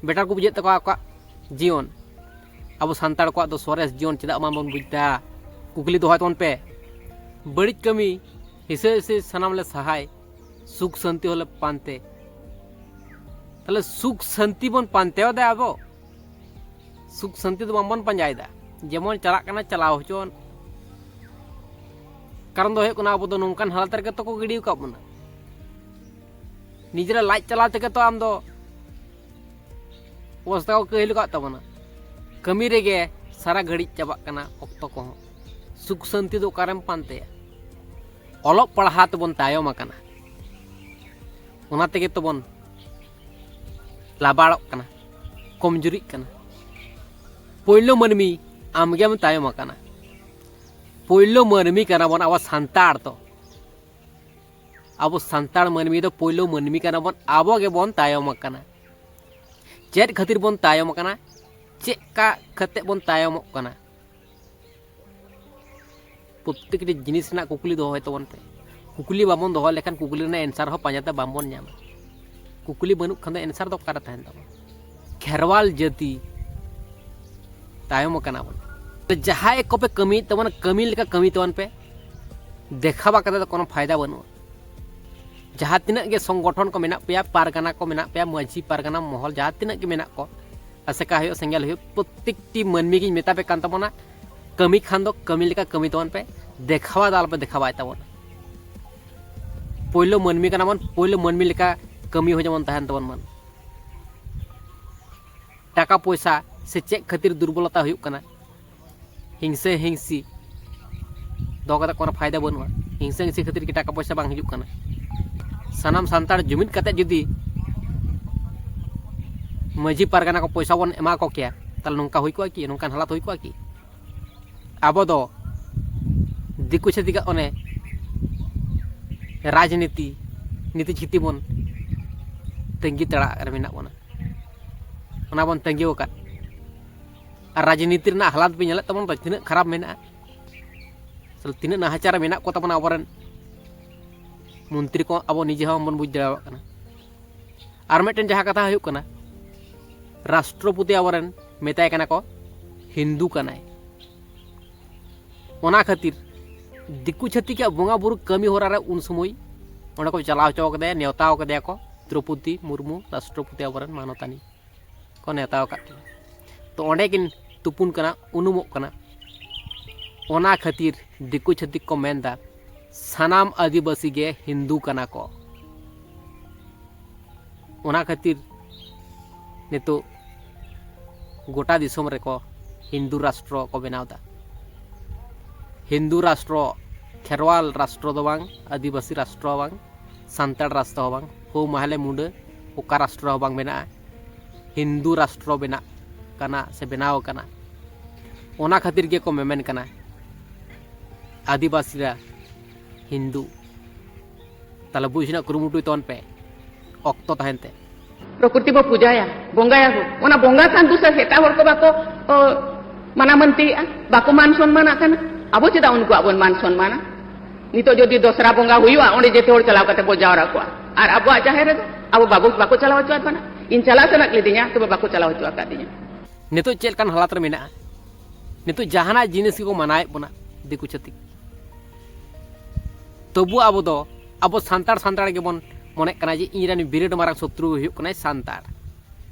ᱵᱮᱴᱟᱨ ᱠᱚ ᱵᱩᱡᱷᱟᱹᱣᱮᱫ ᱛᱟᱠᱚᱣᱟ ᱟᱠᱚᱣᱟᱜ ᱡᱤᱭᱚᱱ? ᱟᱵᱚ ᱥᱟᱱᱛᱟᱲ ᱠᱚᱣᱟᱜ ᱫᱚ ᱥᱚᱨᱮᱥ ᱡᱤᱭᱚᱱ ᱪᱮᱫᱟᱜ ᱵᱟᱝᱵᱚᱱ ᱵᱩᱡᱽ ᱮᱫᱟ? ᱠᱩᱠᱞᱤ ᱫᱚᱦᱚᱭ ᱛᱟᱵᱚᱱ ᱯᱮ᱾ ᱵᱟᱹᱲᱤᱡ ᱠᱟᱹᱢᱤ ᱦᱤᱥᱟᱹ ᱦᱤᱥᱟᱹ ᱥᱟᱱᱟᱢ ᱞᱮ ᱥᱟᱦᱟᱭ, ᱥᱩᱠ ᱥᱟᱱᱛᱤ ᱦᱚᱸᱞᱮ ᱯᱟᱱᱛᱮ᱾ ᱛᱟᱦᱞᱮ ᱥᱩᱠ ᱥᱟᱱᱛᱤ ᱵᱚᱱ ᱯᱟᱱᱛᱮᱭᱮᱫᱟ ᱟᱵᱚ, ᱥᱩᱠ ᱥᱟᱱᱛᱤ ᱫᱚ ᱵᱟᱝᱵᱚᱱ ᱯᱟᱸᱡᱟᱭᱮᱫᱟ᱾ ᱡᱮᱢᱚᱱ ᱪᱟᱞᱟᱜ ᱠᱟᱱᱟ ᱪᱟᱞᱟᱣ ᱦᱚᱪᱚᱣᱟᱱ᱾ ᱠᱟᱨᱚᱱ ᱫᱚ ᱦᱩᱭᱩᱜ ᱠᱟᱱᱟ, ᱟᱵᱚ ᱫᱚ ᱱᱚᱝᱠᱟᱱ ᱦᱟᱞᱚᱛ ᱨᱮᱜᱮ ᱛᱚ ᱠᱚ ᱜᱤᱰᱤ ᱟᱠᱟᱫ ᱵᱚᱱᱟ᱾ ᱱᱤᱡᱮᱨᱟᱜ ᱞᱟᱡ ᱪᱟᱞᱟᱣ ᱛᱮᱜᱮ ᱛᱚ ᱟᱢ ᱫᱚ ᱚᱵᱚᱥᱛᱟ ᱠᱚ ᱠᱟᱹᱦᱤᱞ ᱟᱠᱟᱫ ᱛᱟᱵᱚᱱᱟ᱾ ᱠᱟᱹᱢᱤ ᱨᱮᱜᱮ ᱥᱟᱨᱟ ᱜᱷᱟᱹᱲᱤᱡ ᱪᱟᱵᱟᱜ ᱠᱟᱱᱟ ᱚᱠᱛᱚ ᱠᱚᱦᱚᱸ᱾ ᱥᱩᱠ ᱥᱟᱱᱛᱤ ᱫᱚ ᱚᱠᱟᱨᱮᱢ ᱯᱟᱱᱛᱮᱭᱟ? ᱚᱞᱚᱜ ᱯᱟᱲᱦᱟᱣ ᱛᱮᱵᱚᱱ ᱛᱟᱭᱚᱢ ᱟᱠᱟᱱᱟ, ᱚᱱᱟ ᱛᱮᱜᱮ ᱛᱚᱵᱚᱱ ᱞᱟᱵᱟᱲᱚᱜ ᱠᱟᱱᱟ, ᱠᱚᱢᱡᱩᱨᱤᱜ ᱠᱟᱱᱟ᱾ ᱯᱳᱭᱞᱳ ᱢᱟᱹᱱᱢᱤ ᱟᱢᱜᱮᱢ ᱛᱟᱭᱚᱢ ᱟᱠᱟᱱᱟ᱾ ᱯᱳᱭᱞᱳ ᱢᱟᱹᱱᱢᱤ ᱠᱟᱱᱟ ᱵᱚᱱ ᱟᱵᱚ ᱥᱟᱱᱛᱟᱲ ᱫᱚ᱾ ᱟᱵᱚ ᱥᱟᱱᱛᱟᱲ ᱢᱟᱹᱱᱢᱤ ᱫᱚ ᱯᱳᱭᱞᱳ ᱢᱟᱹᱱᱢᱤ ᱠᱟᱱᱟ ᱵᱚᱱ, ᱟᱵᱚ ᱜᱮᱵᱚᱱ ᱛᱟᱭᱚᱢ ᱟᱠᱟᱱᱟ᱾ ᱪᱮᱫ ᱠᱷᱟᱹᱛᱤᱨ ᱵᱚᱱ ᱛᱟᱭᱚᱢ ᱟᱠᱟᱱᱟ? ᱪᱮᱫ ᱠᱟ ᱠᱟᱛᱮ ᱵᱚᱱ ᱛᱟᱭᱚᱢᱚᱜ ᱠᱟᱱᱟ? ᱯᱨᱚᱛᱮᱠᱴᱤ ᱡᱤᱱᱤᱥ ᱨᱮᱱᱟᱜ ᱠᱩᱠᱞᱤ ᱫᱚᱦᱚᱭ ᱛᱟᱵᱚᱱ ᱯᱮ᱾ ᱠᱩᱠᱞᱤ ᱵᱟᱵᱚᱱ ᱫᱚᱦᱚ ᱞᱮᱠᱷᱟᱱ ᱠᱩᱠᱞᱤ ᱨᱮᱱᱟᱜ ᱮᱱᱥᱟᱨ ᱦᱚᱸ ᱯᱟᱸᱡᱟᱛᱮ ᱵᱟᱝᱵᱚᱱ ᱧᱟᱢᱟ᱾ ᱠᱩᱠᱞᱤ ᱵᱟᱹᱱᱩᱜ ᱠᱷᱟᱱ ᱫᱚ ᱮᱱᱥᱟᱨ ᱫᱚ ᱚᱠᱟᱨᱮ ᱛᱟᱦᱮᱱ ᱛᱟᱵᱚᱱᱟ? ᱠᱷᱮᱨᱣᱟᱞ ᱡᱟᱹᱛᱤ ᱛᱟᱭᱚᱢ ᱟᱠᱟᱱᱟ ᱵᱚᱱ᱾ ᱡᱟᱦᱟᱸᱭ ᱠᱚᱯᱮ ᱠᱟᱹᱢᱤᱭᱮᱫ ᱛᱟᱵᱚᱱᱟ, ᱠᱟᱹᱢᱤ ᱞᱮᱠᱟ ᱠᱟᱹᱢᱤ ᱛᱟᱵᱚᱱ ᱯᱮ᱾ ᱫᱮᱠᱷᱟᱣᱟ ᱠᱟᱛᱮ ᱫᱚ ᱠᱳᱱᱳ ᱯᱷᱟᱭᱫᱟ ᱵᱟᱹᱱᱩᱜᱼᱟ᱾ ᱡᱟᱦᱟᱸ ᱛᱤᱱᱟᱹᱜ ᱜᱮ ᱥᱚᱝᱜᱚᱴᱷᱚᱱ ᱠᱚ ᱢᱮᱱᱟᱜ ᱯᱮᱭᱟ, ᱯᱟᱨᱜᱟᱱᱟ ᱠᱚ ᱢᱮᱱᱟᱜ ᱯᱮᱭᱟ, ᱢᱟᱹᱡᱷᱤ ᱯᱟᱨᱜᱟᱱᱟ ᱢᱚᱦᱚᱞ, ᱡᱟᱦᱟᱸ ᱛᱤᱱᱟᱹᱜ ᱜᱮ ᱢᱮᱱᱟᱜ ᱠᱚ, ᱟᱥᱮᱠᱟ ᱦᱩᱭᱩᱜ, ᱥᱮᱸᱜᱮᱞ ᱦᱩᱭᱩᱜ, ᱯᱨᱚᱛᱮᱠᱴᱤ ᱢᱟᱹᱱᱢᱤ ᱜᱤᱧ ᱢᱮᱛᱟ ᱯᱮ ᱠᱟᱱ ᱛᱟᱵᱚᱱᱟ, ᱠᱟᱹᱢᱤ ᱠᱷᱟᱱ ᱫᱚ ᱠᱟᱹᱢᱤ ᱞᱮᱠᱟ ᱠᱟᱹᱢᱤ ᱛᱟᱵᱚᱱ ᱯᱮ, ᱫᱮᱠᱷᱟᱣᱟ ᱫᱚ ᱟᱞᱚᱯᱮ ᱫᱮᱠᱷᱟᱣᱟᱭ ᱛᱟᱵᱚᱱᱟ᱾ ᱯᱳᱭᱞᱳ ᱢᱟᱹᱱᱢᱤ ᱠᱟᱱᱟ ᱵᱚᱱ, ᱯᱳᱭᱞᱳ ᱢᱟᱹᱱᱢᱤ ᱞᱮᱠᱟ ᱠᱟᱹᱢᱤ ᱦᱚᱸ ᱡᱮᱢᱚᱱ ᱛᱟᱦᱮᱱ ᱛᱟᱵᱚᱱ ᱢᱟ᱾ ᱴᱟᱠᱟ ᱯᱚᱭᱥᱟ ᱥᱮ ᱪᱮᱫ ᱠᱷᱟᱹᱛᱤᱨ ᱫᱩᱨᱵᱚᱞᱚᱛᱟ ᱦᱩᱭᱩᱜ ᱠᱟᱱᱟ, ᱦᱤᱝᱥᱟᱹ ᱦᱤᱝᱥᱤ ᱫᱚᱦᱚ ᱠᱟᱛᱮ ᱠᱳᱱᱳ ᱯᱷᱟᱭᱫᱟ ᱵᱟᱹᱱᱩᱜᱼᱟ᱾ ᱦᱤᱝᱥᱟᱹ ᱦᱤᱝᱥᱤ ᱠᱷᱟᱹᱛᱤᱨ ᱜᱮ ᱴᱟᱠᱟ ᱯᱚᱭᱥᱟ ᱵᱟᱝ ᱦᱤᱡᱩᱜ ᱠᱟᱱᱟ᱾ ᱥᱟᱱᱟᱢ ᱥᱟᱱᱛᱟᱲ ᱡᱩᱢᱤᱫ ᱠᱟᱛᱮ ᱡᱩᱫᱤ ᱢᱟᱹᱡᱷᱤ ᱯᱟᱨᱜᱟᱱᱟ ᱠᱚ ᱯᱚᱭᱥᱟ ᱵᱚᱱ ᱮᱢᱟ ᱠᱚ ᱠᱮᱭᱟ, ᱛᱟᱦᱚᱞᱮ ᱱᱚᱝᱠᱟ ᱦᱩᱭ ᱠᱚᱜᱼᱟ ᱠᱤ? ᱱᱚᱝᱠᱟᱱ ᱦᱟᱞᱟᱛ ᱦᱩᱭ ᱠᱚᱜᱼᱟ ᱠᱤ? ᱟᱵᱚ ᱫᱚ ᱫᱤᱠᱩ ᱪᱷᱟᱹᱛᱤᱠᱟᱜ ᱚᱱᱮ ᱨᱟᱡᱽᱱᱤᱛᱤ, ᱱᱤᱛᱤ ᱪᱷᱤᱛᱤ ᱵᱚᱱ ᱛᱟᱺᱜᱤ ᱛᱟᱲᱟᱜ ᱨᱮ ᱢᱮᱱᱟᱜ ᱵᱚᱱᱟ, ᱚᱱᱟ ᱵᱚᱱ ᱛᱟᱺᱜᱤ ᱟᱠᱟᱫ᱾ ᱟᱨ ᱨᱟᱡᱽᱱᱤᱛᱤ ᱨᱮᱱᱟᱜ ᱦᱟᱞᱟᱛ ᱵᱤᱱ ᱧᱮᱞᱮᱫ ᱛᱟᱵᱚᱱ ᱫᱚ ᱛᱤᱱᱟᱹᱜ ᱠᱷᱟᱨᱟᱯ ᱢᱮᱱᱟᱜᱼᱟ, ᱛᱤᱱᱟᱹᱜ ᱱᱟᱦᱟᱪᱟᱨ ᱨᱮ ᱢᱮᱱᱟᱜ ᱠᱚ ᱛᱟᱵᱚᱱᱟ ᱟᱵᱚᱨᱮᱱ ᱢᱚᱱᱛᱨᱤ ᱠᱚ, ᱟᱵᱚ ᱱᱤᱡᱮ ᱦᱚᱸ ᱵᱚᱱ ᱵᱩᱡᱽ ᱫᱟᱲᱮᱭᱟᱜ ᱠᱟᱱᱟ᱾ ᱟᱨ ᱢᱤᱫᱴᱮᱱ ᱡᱟᱦᱟᱸ ᱠᱟᱛᱷᱟ ᱦᱩᱭᱩᱜ ᱠᱟᱱᱟ, ᱨᱟᱥᱴᱨᱚᱯᱚᱛᱤ ᱟᱵᱚᱨᱮᱱ ᱢᱮᱛᱟᱭ ᱠᱟᱱᱟ ᱠᱚ ᱦᱤᱱᱫᱩ ᱠᱟᱱᱟᱭ, ᱚᱱᱟ ᱠᱷᱟᱹᱛᱤᱨ ᱫᱤᱠᱩ ᱪᱷᱟᱹᱛᱤᱠᱟᱜ ᱵᱚᱸᱜᱟ ᱵᱩᱨᱩ ᱠᱟᱹᱢᱤ ᱦᱚᱨᱟ ᱨᱮ ᱩᱱ ᱥᱚᱢᱚᱭ ᱚᱸᱰᱮ ᱠᱚ ᱪᱟᱞᱟᱣ ᱦᱚᱪᱚ ᱠᱟᱫᱮᱭᱟ, ᱱᱮᱣᱛᱟ ᱠᱟᱫᱮᱭᱟ ᱠᱚ ᱫᱨᱚᱯᱚᱫᱤ ᱢᱩᱨᱢᱩ, ᱨᱟᱥᱴᱨᱚᱯᱚᱛᱤ ᱟᱵᱚᱨᱮᱱ ᱢᱟᱱᱚᱛᱟᱱᱤ ᱠᱚ ᱱᱮᱣᱛᱟ ᱟᱠᱟᱫ ᱠᱤᱱᱟ᱾ ᱛᱚ ᱚᱸᱰᱮ ᱠᱤᱱ ᱛᱩᱯᱩᱱ ᱠᱟᱱᱟ, ᱩᱱᱩᱢᱚᱜ ᱠᱟᱱᱟ᱾ ᱚᱱᱟ ᱠᱷᱟᱹᱛᱤᱨ ᱫᱤᱠᱩ ᱪᱷᱟᱹᱛᱤᱠ ᱠᱚ ᱢᱮᱱᱫᱟ ᱥᱟᱱᱟᱢ ᱟᱹᱫᱤᱵᱟᱹᱥᱤ ᱜᱮ ᱦᱤᱱᱫᱩ ᱠᱟᱱᱟ ᱠᱚ᱾ ᱚᱱᱟ ᱠᱷᱟᱹᱛᱤᱨ ᱱᱤᱛᱚᱜ ᱜᱚᱴᱟ ᱫᱤᱥᱚᱢ ᱨᱮᱠᱚ ᱦᱤᱱᱫᱩ ᱨᱟᱥᱴᱨᱚ ᱠᱚ ᱵᱮᱱᱟᱣ ᱮᱫᱟ᱾ ᱦᱤᱱᱫᱩ ᱨᱟᱥᱴᱨᱚ, ᱠᱷᱮᱨᱣᱟᱞ ᱨᱟᱥᱴᱨᱚ ᱫᱚ ᱵᱟᱝ, ᱟᱹᱫᱤᱵᱟᱹᱥᱤ ᱨᱟᱥᱴᱨᱚ ᱦᱚᱸ ᱵᱟᱝ, ᱥᱟᱱᱛᱟᱲ ᱨᱟᱥᱴᱨᱚ ᱦᱚᱸ ᱵᱟᱝ, ᱦᱳ ᱢᱟᱦᱞᱮ ᱢᱩᱰᱟᱹ, ᱚᱠᱟ ᱨᱟᱥᱴᱨᱚ ᱦᱚᱸ ᱵᱟᱝ ᱵᱮᱱᱟᱜᱼᱟ᱾ ᱦᱤᱱᱫᱩ ᱨᱟᱥᱴᱨᱚ ᱵᱮᱱᱟᱜ ᱠᱟᱱᱟ ᱥᱮ ᱵᱮᱱᱟᱣ ᱟᱠᱟᱱᱟ᱾ ᱚᱱᱟ ᱠᱷᱟᱹᱛᱤᱨ ᱜᱮᱠᱚ ᱢᱮᱢᱮᱱ ᱠᱟᱱᱟ ᱟᱹᱫᱤᱵᱟᱹᱥᱤ ᱨᱟ ᱦᱤᱱᱫᱩ᱾ ᱛᱟᱦᱞᱮ ᱵᱩᱡᱽ ᱨᱮᱱᱟᱜ ᱠᱩᱨᱩᱢᱩᱴᱩᱭ ᱛᱟᱵᱚᱱ ᱯᱮ, ᱚᱠᱛᱚ ᱛᱟᱦᱮᱱ ᱛᱮ᱾ ᱯᱨᱚᱠᱨᱤᱛᱤ ᱵᱚ ᱯᱩᱡᱟᱭᱟ, ᱵᱚᱸᱜᱟᱭᱟ ᱵᱚ᱾ ᱚᱱᱟ ᱵᱚᱸᱜᱟ ᱠᱷᱟᱱ ᱫᱩᱥᱟᱹ ᱮᱴᱟᱜ ᱦᱚᱲ ᱠᱚ ᱵᱟᱠᱚ, ᱚ, ᱢᱟᱱᱟ ᱢᱟᱹᱱᱛᱤᱭᱮᱜᱼᱟ, ᱵᱟᱠᱚ ᱢᱟᱱ ᱥᱚᱱᱢᱟᱱᱟᱜ ᱠᱟᱱᱟ᱾ ᱟᱵᱚ ᱪᱮᱫᱟᱜ ᱩᱱᱠᱩᱣᱟᱜ ᱵᱚᱱ ᱢᱟᱱ ᱥᱚᱱᱢᱟᱱᱟ? ᱱᱤᱛᱚᱜ ᱡᱩᱫᱤ ᱫᱚᱥᱨᱟ ᱵᱚᱸᱜᱟ ᱦᱩᱭᱩᱜᱼᱟ, ᱚᱸᱰᱮ ᱡᱮᱛᱮ ᱦᱚᱲ ᱪᱟᱞᱟᱣ ᱠᱟᱛᱮ ᱵᱚ ᱡᱟᱣᱨᱟ ᱠᱚᱜᱼᱟ, ᱟᱨ ᱟᱵᱚᱣᱟᱜ ᱡᱟᱦᱮᱨ ᱨᱮᱫᱚ ᱟᱵᱚ ᱵᱟᱵᱚ, ᱵᱟᱠᱚ ᱪᱟᱞᱟᱣ ᱦᱚᱪᱚᱣᱟᱫ ᱵᱚᱱᱟ᱾ ᱤᱧ ᱪᱟᱞᱟᱜ ᱥᱟᱱᱟ ᱞᱤᱫᱤᱧᱟ, ᱛᱚᱵᱮ ᱵᱟᱠᱚ ᱪᱟᱞᱟᱣ ᱦᱚᱪᱚ ᱟᱠᱟᱫᱤᱧᱟ᱾ ᱱᱤᱛᱚᱜ ᱪᱮᱫ ᱞᱮᱠᱟᱱ ᱦᱟᱞᱟᱛ ᱨᱮ ᱢᱮᱱᱟᱜᱼᱟ? ᱱᱤᱛᱚᱜ ᱡᱟᱦᱟᱱᱟᱜ ᱡᱤᱱᱤᱥ ᱜᱮᱠᱚ ᱢᱟᱱᱟᱣᱮᱫ ᱵᱚᱱᱟ ᱫᱤᱠᱩ ᱪᱷᱟᱹᱛᱤᱠ, ᱛᱚᱵᱩ ᱟᱵᱚ ᱫᱚ ᱟᱵᱚ ᱥᱟᱱᱛᱟᱲ, ᱥᱟᱱᱛᱟᱲ ᱜᱮᱵᱚᱱ ᱢᱚᱱᱮᱜ ᱠᱟᱱᱟ ᱡᱮ ᱤᱧ ᱨᱮᱱ ᱵᱤᱨᱟᱴ ᱢᱟᱨᱟᱝ ᱥᱚᱛᱨᱩ ᱦᱩᱭᱩᱜ ᱠᱟᱱᱟᱭ ᱥᱟᱱᱛᱟᱲ᱾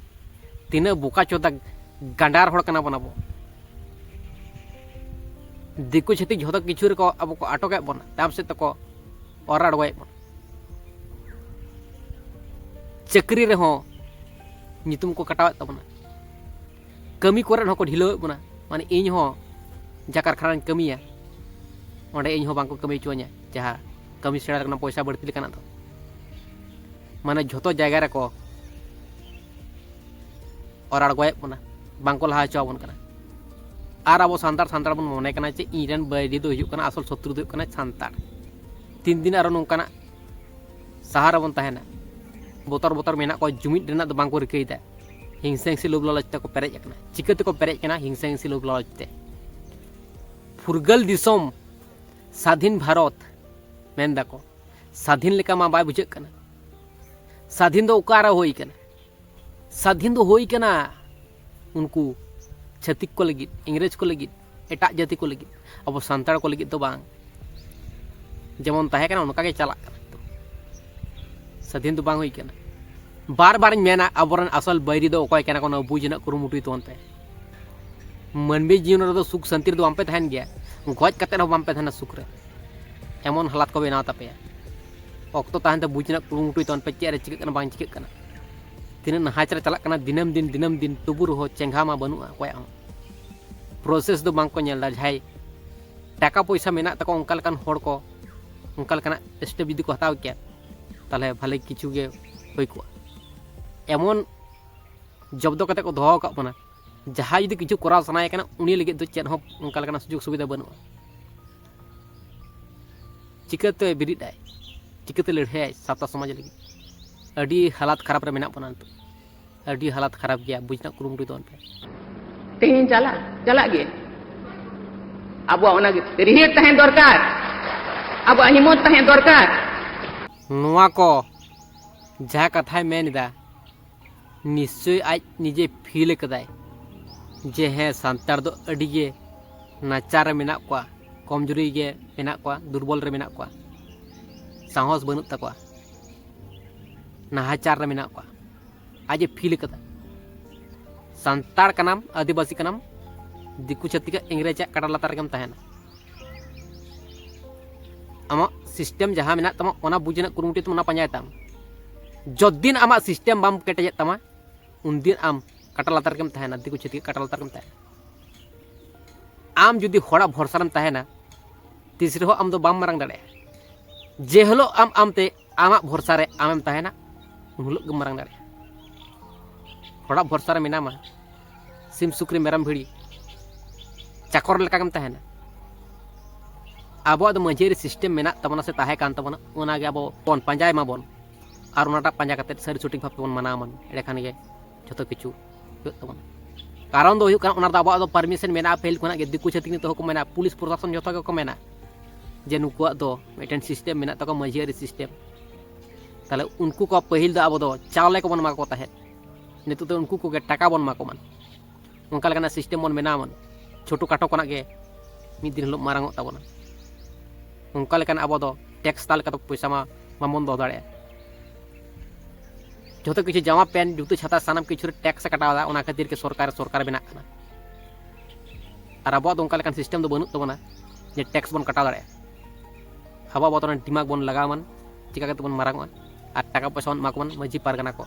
ᱛᱤᱱᱟᱹᱜ ᱵᱚᱠᱟ ᱪᱳᱫᱟ ᱜᱟᱸᱰᱟᱨ ᱦᱚᱲ ᱠᱟᱱᱟ ᱵᱚᱱ ᱟᱵᱚ᱾ ᱫᱤᱠᱩ ᱪᱷᱟᱹᱛᱤᱠ ᱡᱷᱚᱛᱚ ᱠᱤᱪᱷᱩ ᱨᱮᱠᱚ ᱟᱵᱚ ᱠᱚ ᱟᱴᱚᱠᱮᱫ ᱵᱚᱱᱟ, ᱛᱟᱭᱚᱢ ᱥᱮᱫ ᱛᱮᱠᱚ ᱚᱨ ᱟᱬᱜᱚᱭᱮᱫ ᱵᱚᱱᱟ᱾ ᱪᱟᱹᱠᱨᱤ ᱨᱮᱦᱚᱸ ᱧᱩᱛᱩᱢ ᱠᱚ ᱠᱟᱴᱟᱣᱮᱫ ᱛᱟᱵᱚᱱᱟ, ᱠᱟᱹᱢᱤ ᱠᱚᱨᱮ ᱦᱚᱸᱠᱚ ᱰᱷᱤᱞᱟᱹᱣᱮᱫ ᱵᱚᱱᱟ᱾ ᱢᱟᱱᱮ ᱤᱧ ᱦᱚᱸ ᱡᱟ ᱠᱟᱨᱠᱷᱟᱱᱟ ᱨᱤᱧ ᱠᱟᱹᱢᱤᱭᱟ, ᱚᱸᱰᱮ ᱤᱧ ᱦᱚᱸ ᱵᱟᱝᱠᱚ ᱠᱟᱹᱢᱤ ᱦᱚᱪᱚᱣᱟᱹᱧᱟ, ᱡᱟᱦᱟᱸ ᱠᱟᱹᱢᱤ ᱥᱮᱬᱟ ᱞᱮᱠᱟᱱᱟᱜ ᱯᱚᱭᱥᱟ ᱵᱟᱹᱲᱛᱤ ᱞᱮᱠᱟᱱᱟᱜ ᱫᱚ᱾ ᱢᱟᱱᱮ ᱡᱷᱚᱛᱚ ᱡᱟᱭᱜᱟ ᱨᱮᱠᱚ ᱚᱨ ᱟᱬᱜᱚᱭᱮᱫ ᱵᱚᱱᱟ, ᱵᱟᱝᱠᱚ ᱞᱟᱦᱟ ᱦᱚᱪᱚ ᱟᱵᱚᱱ ᱠᱟᱱᱟ᱾ ᱟᱨ ᱟᱵᱚ ᱥᱟᱱᱛᱟᱲ ᱥᱟᱱᱛᱟᱲ ᱵᱚᱱ ᱢᱚᱱᱮ ᱠᱟᱱᱟ ᱡᱮ ᱤᱧ ᱨᱮᱱ ᱵᱟᱹᱭᱨᱤ ᱫᱚ ᱦᱩᱭᱩᱜ ᱠᱟᱱᱟ, ᱟᱥᱚᱞ ᱥᱚᱛᱨᱩ ᱫᱚ ᱦᱩᱭᱩᱜ ᱠᱟᱱᱟ ᱥᱟᱱᱛᱟᱲ᱾ ᱛᱤᱱ ᱫᱤᱱ ᱟᱨᱚ ᱱᱚᱝᱠᱟᱱᱟᱜ ᱥᱟᱦᱟᱨ ᱨᱮᱵᱚᱱ ᱛᱟᱦᱮᱱᱟ? ᱵᱚᱛᱚᱨ ᱵᱚᱛᱚᱨ ᱢᱮᱱᱟᱜ ᱠᱚᱣᱟ, ᱡᱩᱢᱤᱫ ᱨᱮᱱᱟᱜ ᱫᱚ ᱵᱟᱝᱠᱚ ᱨᱤᱠᱟᱹᱭᱮᱫᱟ᱾ ᱦᱤᱝᱥᱟᱹ ᱦᱤᱝᱥᱤ ᱞᱳᱵᱷ ᱞᱟᱞᱚᱪ ᱛᱮᱠᱚ ᱯᱮᱨᱮᱡ ᱟᱠᱟᱱᱟ᱾ ᱪᱤᱠᱟᱹ ᱛᱮᱠᱚ ᱯᱮᱨᱮᱡ ᱟᱠᱟᱱᱟ? ᱦᱤᱝᱥᱟᱹ ᱦᱤᱝᱥᱤ ᱞᱳᱵᱷ ᱞᱟᱞᱚᱪ ᱛᱮ᱾ ᱯᱷᱩᱨᱜᱟᱹᱞ ᱫᱤᱥᱚᱢ, ᱥᱟᱫᱷᱤᱱ ᱵᱷᱟᱨᱚᱛ ᱢᱮᱱ ᱫᱟᱠᱚ, ᱥᱟᱫᱷᱤᱱ ᱞᱮᱠᱟ ᱢᱟ ᱵᱟᱭ ᱵᱩᱡᱷᱟᱹᱜ ᱠᱟᱱᱟ᱾ ᱥᱟᱫᱷᱤᱱ ᱫᱚ ᱚᱠᱟᱨᱮ ᱦᱩᱭ ᱠᱟᱱᱟ? ᱥᱟᱫᱷᱤᱱ ᱫᱚ ᱦᱩᱭ ᱠᱟᱱᱟ ᱩᱱᱠᱩ ᱪᱷᱟᱹᱛᱤᱠ ᱠᱚ ᱞᱟᱹᱜᱤᱫ, ᱤᱝᱨᱮᱡᱽ ᱠᱚ ᱞᱟᱹᱜᱤᱫ, ᱮᱴᱟᱜ ᱡᱟᱹᱛᱤ ᱠᱚ ᱞᱟᱹᱜᱤᱫ, ᱟᱵᱚ ᱥᱟᱱᱛᱟᱲ ᱠᱚ ᱞᱟᱹᱜᱤᱫ ᱫᱚ ᱵᱟᱝ᱾ ᱡᱮᱢᱚᱱ ᱛᱟᱦᱮᱸ ᱠᱟᱱᱟ ᱚᱱᱠᱟ ᱜᱮ ᱪᱟᱞᱟᱜ ᱠᱟᱱᱟ ᱱᱤᱛᱚᱜ᱾ ᱥᱟᱹᱫᱷᱤᱱ ᱫᱚ ᱵᱟᱝ ᱦᱩᱭ ᱠᱟᱱᱟ᱾ ᱵᱟᱨ ᱵᱟᱨᱤᱧ ᱢᱮᱱᱟ, ᱟᱵᱚᱨᱮᱱ ᱟᱥᱚᱞ ᱵᱟᱹᱭᱨᱤ ᱫᱚ ᱚᱠᱚᱭ ᱠᱟᱱᱟ ᱠᱚ, ᱚᱱᱟ ᱵᱩᱡᱽ ᱨᱮᱱᱟᱜ ᱠᱩᱨᱩᱢᱩᱴᱩᱭ ᱛᱟᱵᱚᱱ ᱯᱮ᱾ ᱢᱟᱹᱱᱢᱤ ᱡᱤᱭᱚᱱ ᱨᱮᱫᱚ ᱥᱩᱠ ᱥᱟᱱᱛᱤ ᱨᱮᱫᱚ ᱵᱟᱝᱯᱮ ᱛᱟᱦᱮᱱ ᱜᱮᱭᱟ, ᱜᱚᱡ ᱠᱟᱛᱮ ᱦᱚᱸ ᱵᱟᱝᱯᱮ ᱛᱟᱦᱮᱱᱟ ᱥᱩᱠ ᱨᱮ᱾ ᱮᱢᱚᱱ ᱦᱟᱞᱟᱛ ᱠᱚ ᱵᱮᱱᱟᱣ ᱛᱟᱯᱮᱭᱟ᱾ ᱚᱠᱛᱚ ᱛᱟᱦᱮᱱ ᱛᱮ ᱵᱩᱡᱽ ᱨᱮᱱᱟᱜ ᱠᱩᱨᱩᱢᱩᱴᱩᱭ ᱛᱟᱵᱚᱱ ᱯᱮ, ᱪᱮᱫ ᱨᱮ ᱪᱤᱠᱟᱹᱜ ᱠᱟᱱᱟ ᱵᱟᱝ ᱪᱤᱠᱟᱹᱜ ᱠᱟᱱᱟ᱾ ᱛᱤᱱᱟᱹᱜ ᱱᱟᱦᱟᱪᱟᱨ ᱪᱟᱞᱟᱜ ᱠᱟᱱᱟ ᱫᱤᱱᱟᱹᱢ ᱫᱤᱱ, ᱫᱤᱱᱟᱹᱢ ᱫᱤᱱ, ᱛᱚᱵᱩ ᱨᱮᱦᱚᱸ ᱪᱮᱸᱜᱷᱟ ᱢᱟ ᱵᱟᱹᱱᱩᱜᱼᱟ ᱚᱠᱚᱭᱟᱜ ᱦᱚᱸ᱾ ᱯᱨᱚᱥᱮᱥ ᱫᱚ ᱵᱟᱝ ᱠᱚ ᱧᱮᱞ ᱮᱫᱟ᱾ ᱡᱟᱦᱟᱸᱭ ᱴᱟᱠᱟ ᱯᱚᱭᱥᱟ ᱢᱮᱱᱟᱜ ᱛᱟᱠᱚ ᱚᱱᱠᱟ ᱞᱮᱠᱟᱱ ᱦᱚᱲ ᱠᱚ ᱚᱱᱠᱟ ᱞᱮᱠᱟᱱᱟᱜ ᱥᱴᱮᱯ ᱡᱩᱫᱤ ᱠᱚ ᱦᱟᱛᱟᱣ ᱠᱮᱭᱟ, ᱛᱟᱦᱚᱞᱮ ᱵᱷᱟᱞᱮ ᱠᱤᱪᱷᱩ ᱜᱮ ᱦᱩᱭ ᱠᱚᱜᱼᱟ᱾ ᱮᱢᱚᱱ ᱡᱚᱵᱫᱚ ᱠᱟᱛᱮ ᱠᱚ ᱫᱚᱦᱚ ᱟᱠᱟᱫ ᱵᱚᱱᱟ, ᱡᱟᱦᱟᱸᱭ ᱡᱩᱫᱤ ᱠᱤᱪᱷᱩ ᱠᱚᱨᱟᱣ ᱥᱟᱱᱟᱭᱮ ᱠᱟᱱᱟ, ᱩᱱᱤ ᱞᱟᱹᱜᱤᱫ ᱫᱚ ᱪᱮᱫ ᱦᱚᱸ ᱚᱱᱠᱟ ᱞᱮᱠᱟᱱᱟᱜ ᱥᱩᱡᱳᱜᱽ ᱥᱩᱵᱤᱫᱷᱟ ᱵᱟᱹᱱᱩᱜᱼᱟ᱾ ᱪᱤᱠᱟᱹᱛᱮ ᱵᱮᱨᱮᱫ ᱟᱭ? ᱪᱤᱠᱟᱹᱛᱮ ᱞᱟᱹᱲᱦᱟᱹᱭᱟᱭ ᱥᱟᱶᱛᱟ ᱥᱚᱢᱟᱡᱽ ᱞᱟᱹᱜᱤᱫ? ᱟᱹᱰᱤ ᱦᱟᱞᱟᱛ ᱠᱷᱟᱨᱟᱯ ᱨᱮ ᱢᱮᱱᱟᱜ ᱵᱚᱱᱟ ᱱᱤᱛᱚᱜ᱾ ᱟᱹᱰᱤ ᱦᱟᱞᱟᱛ ᱠᱷᱟᱨᱟᱯ ᱜᱮᱭᱟ, ᱵᱩᱡᱽ ᱨᱮᱱᱟᱜ ᱠᱩᱨᱩᱢᱩᱴᱩᱭ ᱛᱟᱵᱚᱱ ᱯᱮ᱾ ᱛᱮᱦᱮᱧ ᱪᱟᱞᱟᱜ, ᱪᱟᱞᱟᱜ ᱜᱮ᱾ ᱟᱵᱚᱣᱟᱜ ᱚᱱᱟ ᱨᱤᱦᱤᱴ ᱛᱟᱦᱮᱸ ᱫᱚᱨᱠᱟᱨ, ᱟᱵᱚᱣᱟᱜ ᱦᱤᱢᱚᱛ ᱛᱟᱦᱮᱸ ᱫᱚᱨᱠᱟᱨ᱾ ᱱᱚᱣᱟ ᱠᱚ ᱡᱟᱦᱟᱸ ᱠᱟᱛᱷᱟᱭ ᱢᱮᱱ ᱮᱫᱟ, ᱱᱤᱥᱪᱳᱭ ᱟᱡ ᱱᱤᱡᱮ ᱯᱷᱤᱞ ᱟᱠᱟᱫᱟᱭ ᱡᱮ ᱦᱮᱸ, ᱥᱟᱱᱛᱟᱲ ᱫᱚ ᱟᱹᱰᱤ ᱜᱮ ᱱᱟᱪᱟᱨ ᱨᱮ ᱢᱮᱱᱟᱜ ᱠᱚᱣᱟ, ᱠᱚᱢᱡᱩᱨᱤ ᱜᱮ ᱢᱮᱱᱟᱜ ᱠᱚᱣᱟ, ᱫᱩᱨᱵᱚᱞ ᱨᱮ ᱢᱮᱱᱟᱜ ᱠᱚᱣᱟ, ᱥᱟᱦᱚᱥ ᱵᱟᱹᱱᱩᱜ ᱛᱟᱠᱚᱣᱟ, ᱱᱟᱦᱟᱪᱟᱨ ᱨᱮ ᱢᱮᱱᱟᱜ ᱠᱚᱣᱟ᱾ ᱟᱡ ᱮ ᱯᱷᱤᱞ ᱟᱠᱟᱫᱟ᱾ ᱥᱟᱱᱛᱟᱲ ᱠᱟᱱᱟᱢ, ᱟᱹᱫᱤᱵᱟᱹᱥᱤ ᱠᱟᱱᱟᱢ, ᱫᱤᱠᱩ ᱪᱷᱟᱹᱛᱤᱠᱟᱜ, ᱤᱝᱨᱮᱡᱟᱜ ᱠᱟᱴᱟ ᱞᱟᱛᱟᱨ ᱨᱮᱜᱮᱢ ᱛᱟᱦᱮᱱᱟ᱾ ᱟᱢᱟᱜ ᱥᱤᱥᱴᱮᱢ ᱡᱟᱦᱟᱸ ᱢᱮᱱᱟᱜ ᱛᱟᱢᱟ, ᱚᱱᱟ ᱵᱩᱡᱽ ᱨᱮᱱᱟᱜ ᱠᱩᱨᱩᱢᱩᱴᱩᱭ ᱛᱟᱢ, ᱚᱱᱟ ᱯᱟᱸᱡᱟᱭ ᱛᱟᱢ᱾ ᱡᱚᱛᱫᱤᱱ ᱟᱢᱟᱜ ᱥᱤᱥᱴᱮᱢ ᱵᱟᱢ ᱠᱮᱴᱮᱡᱮᱫ ᱛᱟᱢᱟ, ᱩᱱᱫᱤᱱ ᱟᱢ ᱠᱟᱴᱟ ᱞᱟᱛᱟᱨ ᱨᱮᱜᱮᱢ ᱛᱟᱦᱮᱱᱟ, ᱫᱤᱠᱩ ᱪᱷᱟᱹᱛᱤᱠ ᱠᱟᱴᱟ ᱞᱟᱛᱟᱨ ᱨᱮᱜᱮᱢ ᱛᱟᱦᱮᱱᱟ᱾ ᱟᱢ ᱡᱩᱫᱤ ᱦᱚᱲᱟᱜ ᱵᱷᱚᱨᱥᱟ ᱨᱮᱢ ᱛᱟᱦᱮᱱᱟ, ᱛᱤᱥ ᱨᱮᱦᱚᱸ ᱟᱢ ᱫᱚ ᱵᱟᱢ ᱢᱟᱨᱟᱝ ᱫᱟᱲᱮᱭᱟᱜᱼᱟ᱾ ᱡᱮ ᱦᱤᱞᱳᱜ ᱟᱢ ᱟᱢᱛᱮ ᱟᱢᱟᱜ ᱵᱷᱚᱨᱥᱟ ᱨᱮ ᱟᱢᱮᱢ ᱛᱟᱦᱮᱱᱟ, ᱩᱱ ᱦᱤᱞᱳᱜ ᱜᱮᱢ ᱢᱟᱨᱟᱝ ᱫᱟᱲᱮᱭᱟᱜᱼᱟ᱾ ᱦᱚᱲᱟᱜ ᱵᱷᱚᱨᱥᱟ ᱨᱮ ᱢᱮᱱᱟᱢᱟ, ᱥᱤᱢ ᱥᱩᱠᱨᱤ ᱢᱮᱨᱚᱢ ᱵᱷᱤᱲᱤ ᱪᱟᱠᱚᱨ ᱞᱮᱠᱟ ᱜᱮᱢ ᱛᱟᱦᱮᱱᱟ᱾ ᱟᱵᱚᱣᱟᱜ ᱫᱚ ᱢᱟᱹᱡᱷᱤ ᱟᱹᱨᱤ ᱥᱤᱥᱴᱮᱢ ᱢᱮᱱᱟᱜ ᱛᱟᱵᱚᱱᱟ ᱥᱮ ᱛᱟᱦᱮᱸ ᱠᱟᱱ ᱛᱟᱵᱚᱱᱟ, ᱚᱱᱟᱜᱮ ᱟᱵᱚ ᱵᱚᱱ ᱯᱟᱸᱡᱟᱭ ᱢᱟᱵᱚᱱ᱾ ᱟᱨ ᱚᱱᱟᱴᱟᱜ ᱯᱟᱸᱡᱟ ᱠᱟᱛᱮᱫ ᱥᱟᱹᱨᱤ ᱥᱚᱴᱷᱤᱠ ᱵᱷᱟᱵᱽ ᱛᱮᱵᱚᱱ ᱢᱟᱱᱟᱣ ᱢᱟ, ᱮᱸᱰᱮᱠᱷᱟᱱ ᱜᱮ ᱡᱷᱚᱛᱚ ᱠᱤᱪᱷᱩ ᱦᱩᱭᱩᱜ ᱛᱟᱵᱚᱱᱟ᱾ ᱠᱟᱨᱚᱱ ᱫᱚ ᱦᱩᱭᱩᱜ ᱠᱟᱱᱟ, ᱚᱱᱟ ᱨᱮᱫᱚ ᱟᱵᱚᱣᱟᱜ ᱫᱚ ᱯᱟᱨᱢᱤᱥᱚᱱ ᱢᱮᱱᱟᱜᱼᱟ ᱯᱟᱹᱦᱤᱞ ᱠᱷᱚᱱᱟᱜ ᱜᱮ, ᱫᱤᱠᱩ ᱪᱷᱟᱹᱛᱤᱠ ᱱᱤᱛᱚᱜ ᱦᱚᱸᱠᱚ ᱢᱮᱱᱟ, ᱯᱩᱞᱤᱥ ᱯᱨᱚᱥᱟᱥᱚᱱ ᱡᱷᱚᱛᱚ ᱜᱮᱠᱚ ᱢᱮᱱᱟ ᱡᱮ ᱱᱩᱠᱩᱣᱟᱜ ᱫᱚ ᱢᱤᱫᱴᱮᱱ ᱥᱤᱥᱴᱮᱢ ᱢᱮᱱᱟᱜ ᱛᱟᱠᱚᱣᱟ, ᱢᱟᱹᱡᱷᱤ ᱟᱹᱨᱤ ᱥᱤᱥᱴᱮᱢ᱾ ᱛᱟᱦᱞᱮ ᱩᱱᱠᱩ ᱠᱚ ᱯᱟᱹᱦᱤᱞ ᱫᱚ ᱟᱵᱚ ᱫᱚ ᱪᱟᱣᱞᱮ ᱠᱚᱵᱚᱱ ᱮᱢᱟ ᱠᱚ ᱛᱟᱦᱮᱸᱫ, ᱱᱤᱛᱚᱜ ᱫᱚ ᱩᱱᱠᱩ ᱠᱚᱜᱮ ᱴᱟᱠᱟ ᱵᱚᱱ ᱮᱢᱟ ᱠᱚᱢᱟ᱾ ᱚᱱᱠᱟ ᱞᱮᱠᱟᱱᱟᱜ ᱥᱤᱥᱴᱮᱢ ᱵᱚᱱ ᱵᱮᱱᱟᱣ ᱢᱟ, ᱪᱷᱳᱴᱳ ᱠᱷᱟᱴᱳ ᱠᱷᱚᱱᱟᱜ ᱜᱮ ᱢᱤᱫ ᱫᱤᱱ ᱦᱤᱞᱳᱜ ᱢᱟᱨᱟᱝ ᱚᱜ ᱛᱟᱵᱚᱱᱟ᱾ ᱚᱱᱠᱟ ᱞᱮᱠᱟᱱ ᱟᱵᱚ ᱫᱚ ᱴᱮᱠᱥ ᱛᱟᱞ ᱠᱟᱛᱮ ᱯᱚᱭᱥᱟ ᱢᱟ ᱵᱟᱵᱚᱱ ᱫᱚᱦᱚ ᱫᱟᱲᱮᱭᱟᱜᱼᱟ᱾ ᱡᱷᱚᱛᱚ ᱠᱤᱪᱷᱩ ᱡᱟᱢᱟ ᱯᱮᱱᱴ ᱡᱩᱛᱟᱹ ᱪᱷᱟᱛᱟ ᱥᱟᱱᱟᱢ ᱠᱤᱪᱷᱩ ᱨᱮ ᱴᱮᱠᱥ ᱮ ᱠᱟᱴᱟᱣ ᱮᱫᱟ, ᱚᱱᱟ ᱠᱷᱟᱹᱛᱤᱨ ᱜᱮ ᱥᱚᱨᱠᱟᱨ ᱥᱚᱨᱠᱟᱨ ᱵᱮᱱᱟᱜ ᱠᱟᱱᱟ᱾ ᱟᱨ ᱟᱵᱚᱣᱟᱜ ᱫᱚ ᱚᱱᱠᱟ ᱞᱮᱠᱟᱱ ᱥᱤᱥᱴᱮᱢ ᱫᱚ ᱵᱟᱹᱱᱩᱜ ᱛᱟᱵᱚᱱᱟ ᱡᱮ ᱴᱮᱠᱥ ᱵᱚᱱ ᱠᱟᱴᱟᱣ ᱫᱟᱲᱮᱭᱟᱜᱼᱟ᱾ ᱟᱵᱚ ᱟᱵᱚ ᱫᱤᱢᱟᱜᱽ ᱵᱚᱱ ᱞᱟᱜᱟᱣ ᱢᱟ, ᱪᱤᱠᱟ ᱠᱟᱛᱮ ᱵᱚᱱ ᱢᱟᱨᱟᱝ ᱚᱜᱼᱟ᱾ ᱟᱨ ᱴᱟᱠᱟ ᱯᱚᱭᱥᱟ ᱵᱚᱱ ᱮᱢᱟ ᱠᱚᱢᱟ ᱢᱟᱹᱡᱷᱤ ᱯᱟᱨᱜᱟᱱᱟ ᱠᱚ,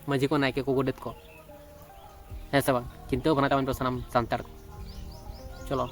ᱢᱟᱹᱡᱷᱤ ᱠᱚ, ᱱᱟᱭᱠᱮ ᱠᱚ, ᱜᱚᱰᱮᱛ ᱠᱚ᱾ ᱦᱮᱸ ᱥᱮ ᱵᱟᱝ? ᱪᱤᱱᱛᱟᱹ ᱵᱷᱟᱵᱽᱱᱟ ᱛᱟᱵᱚᱱ ᱯᱮ ᱥᱟᱱᱟᱢ ᱥᱟᱱᱛᱟᱲ ᱠᱚ᱾ ᱪᱚᱞᱚ᱾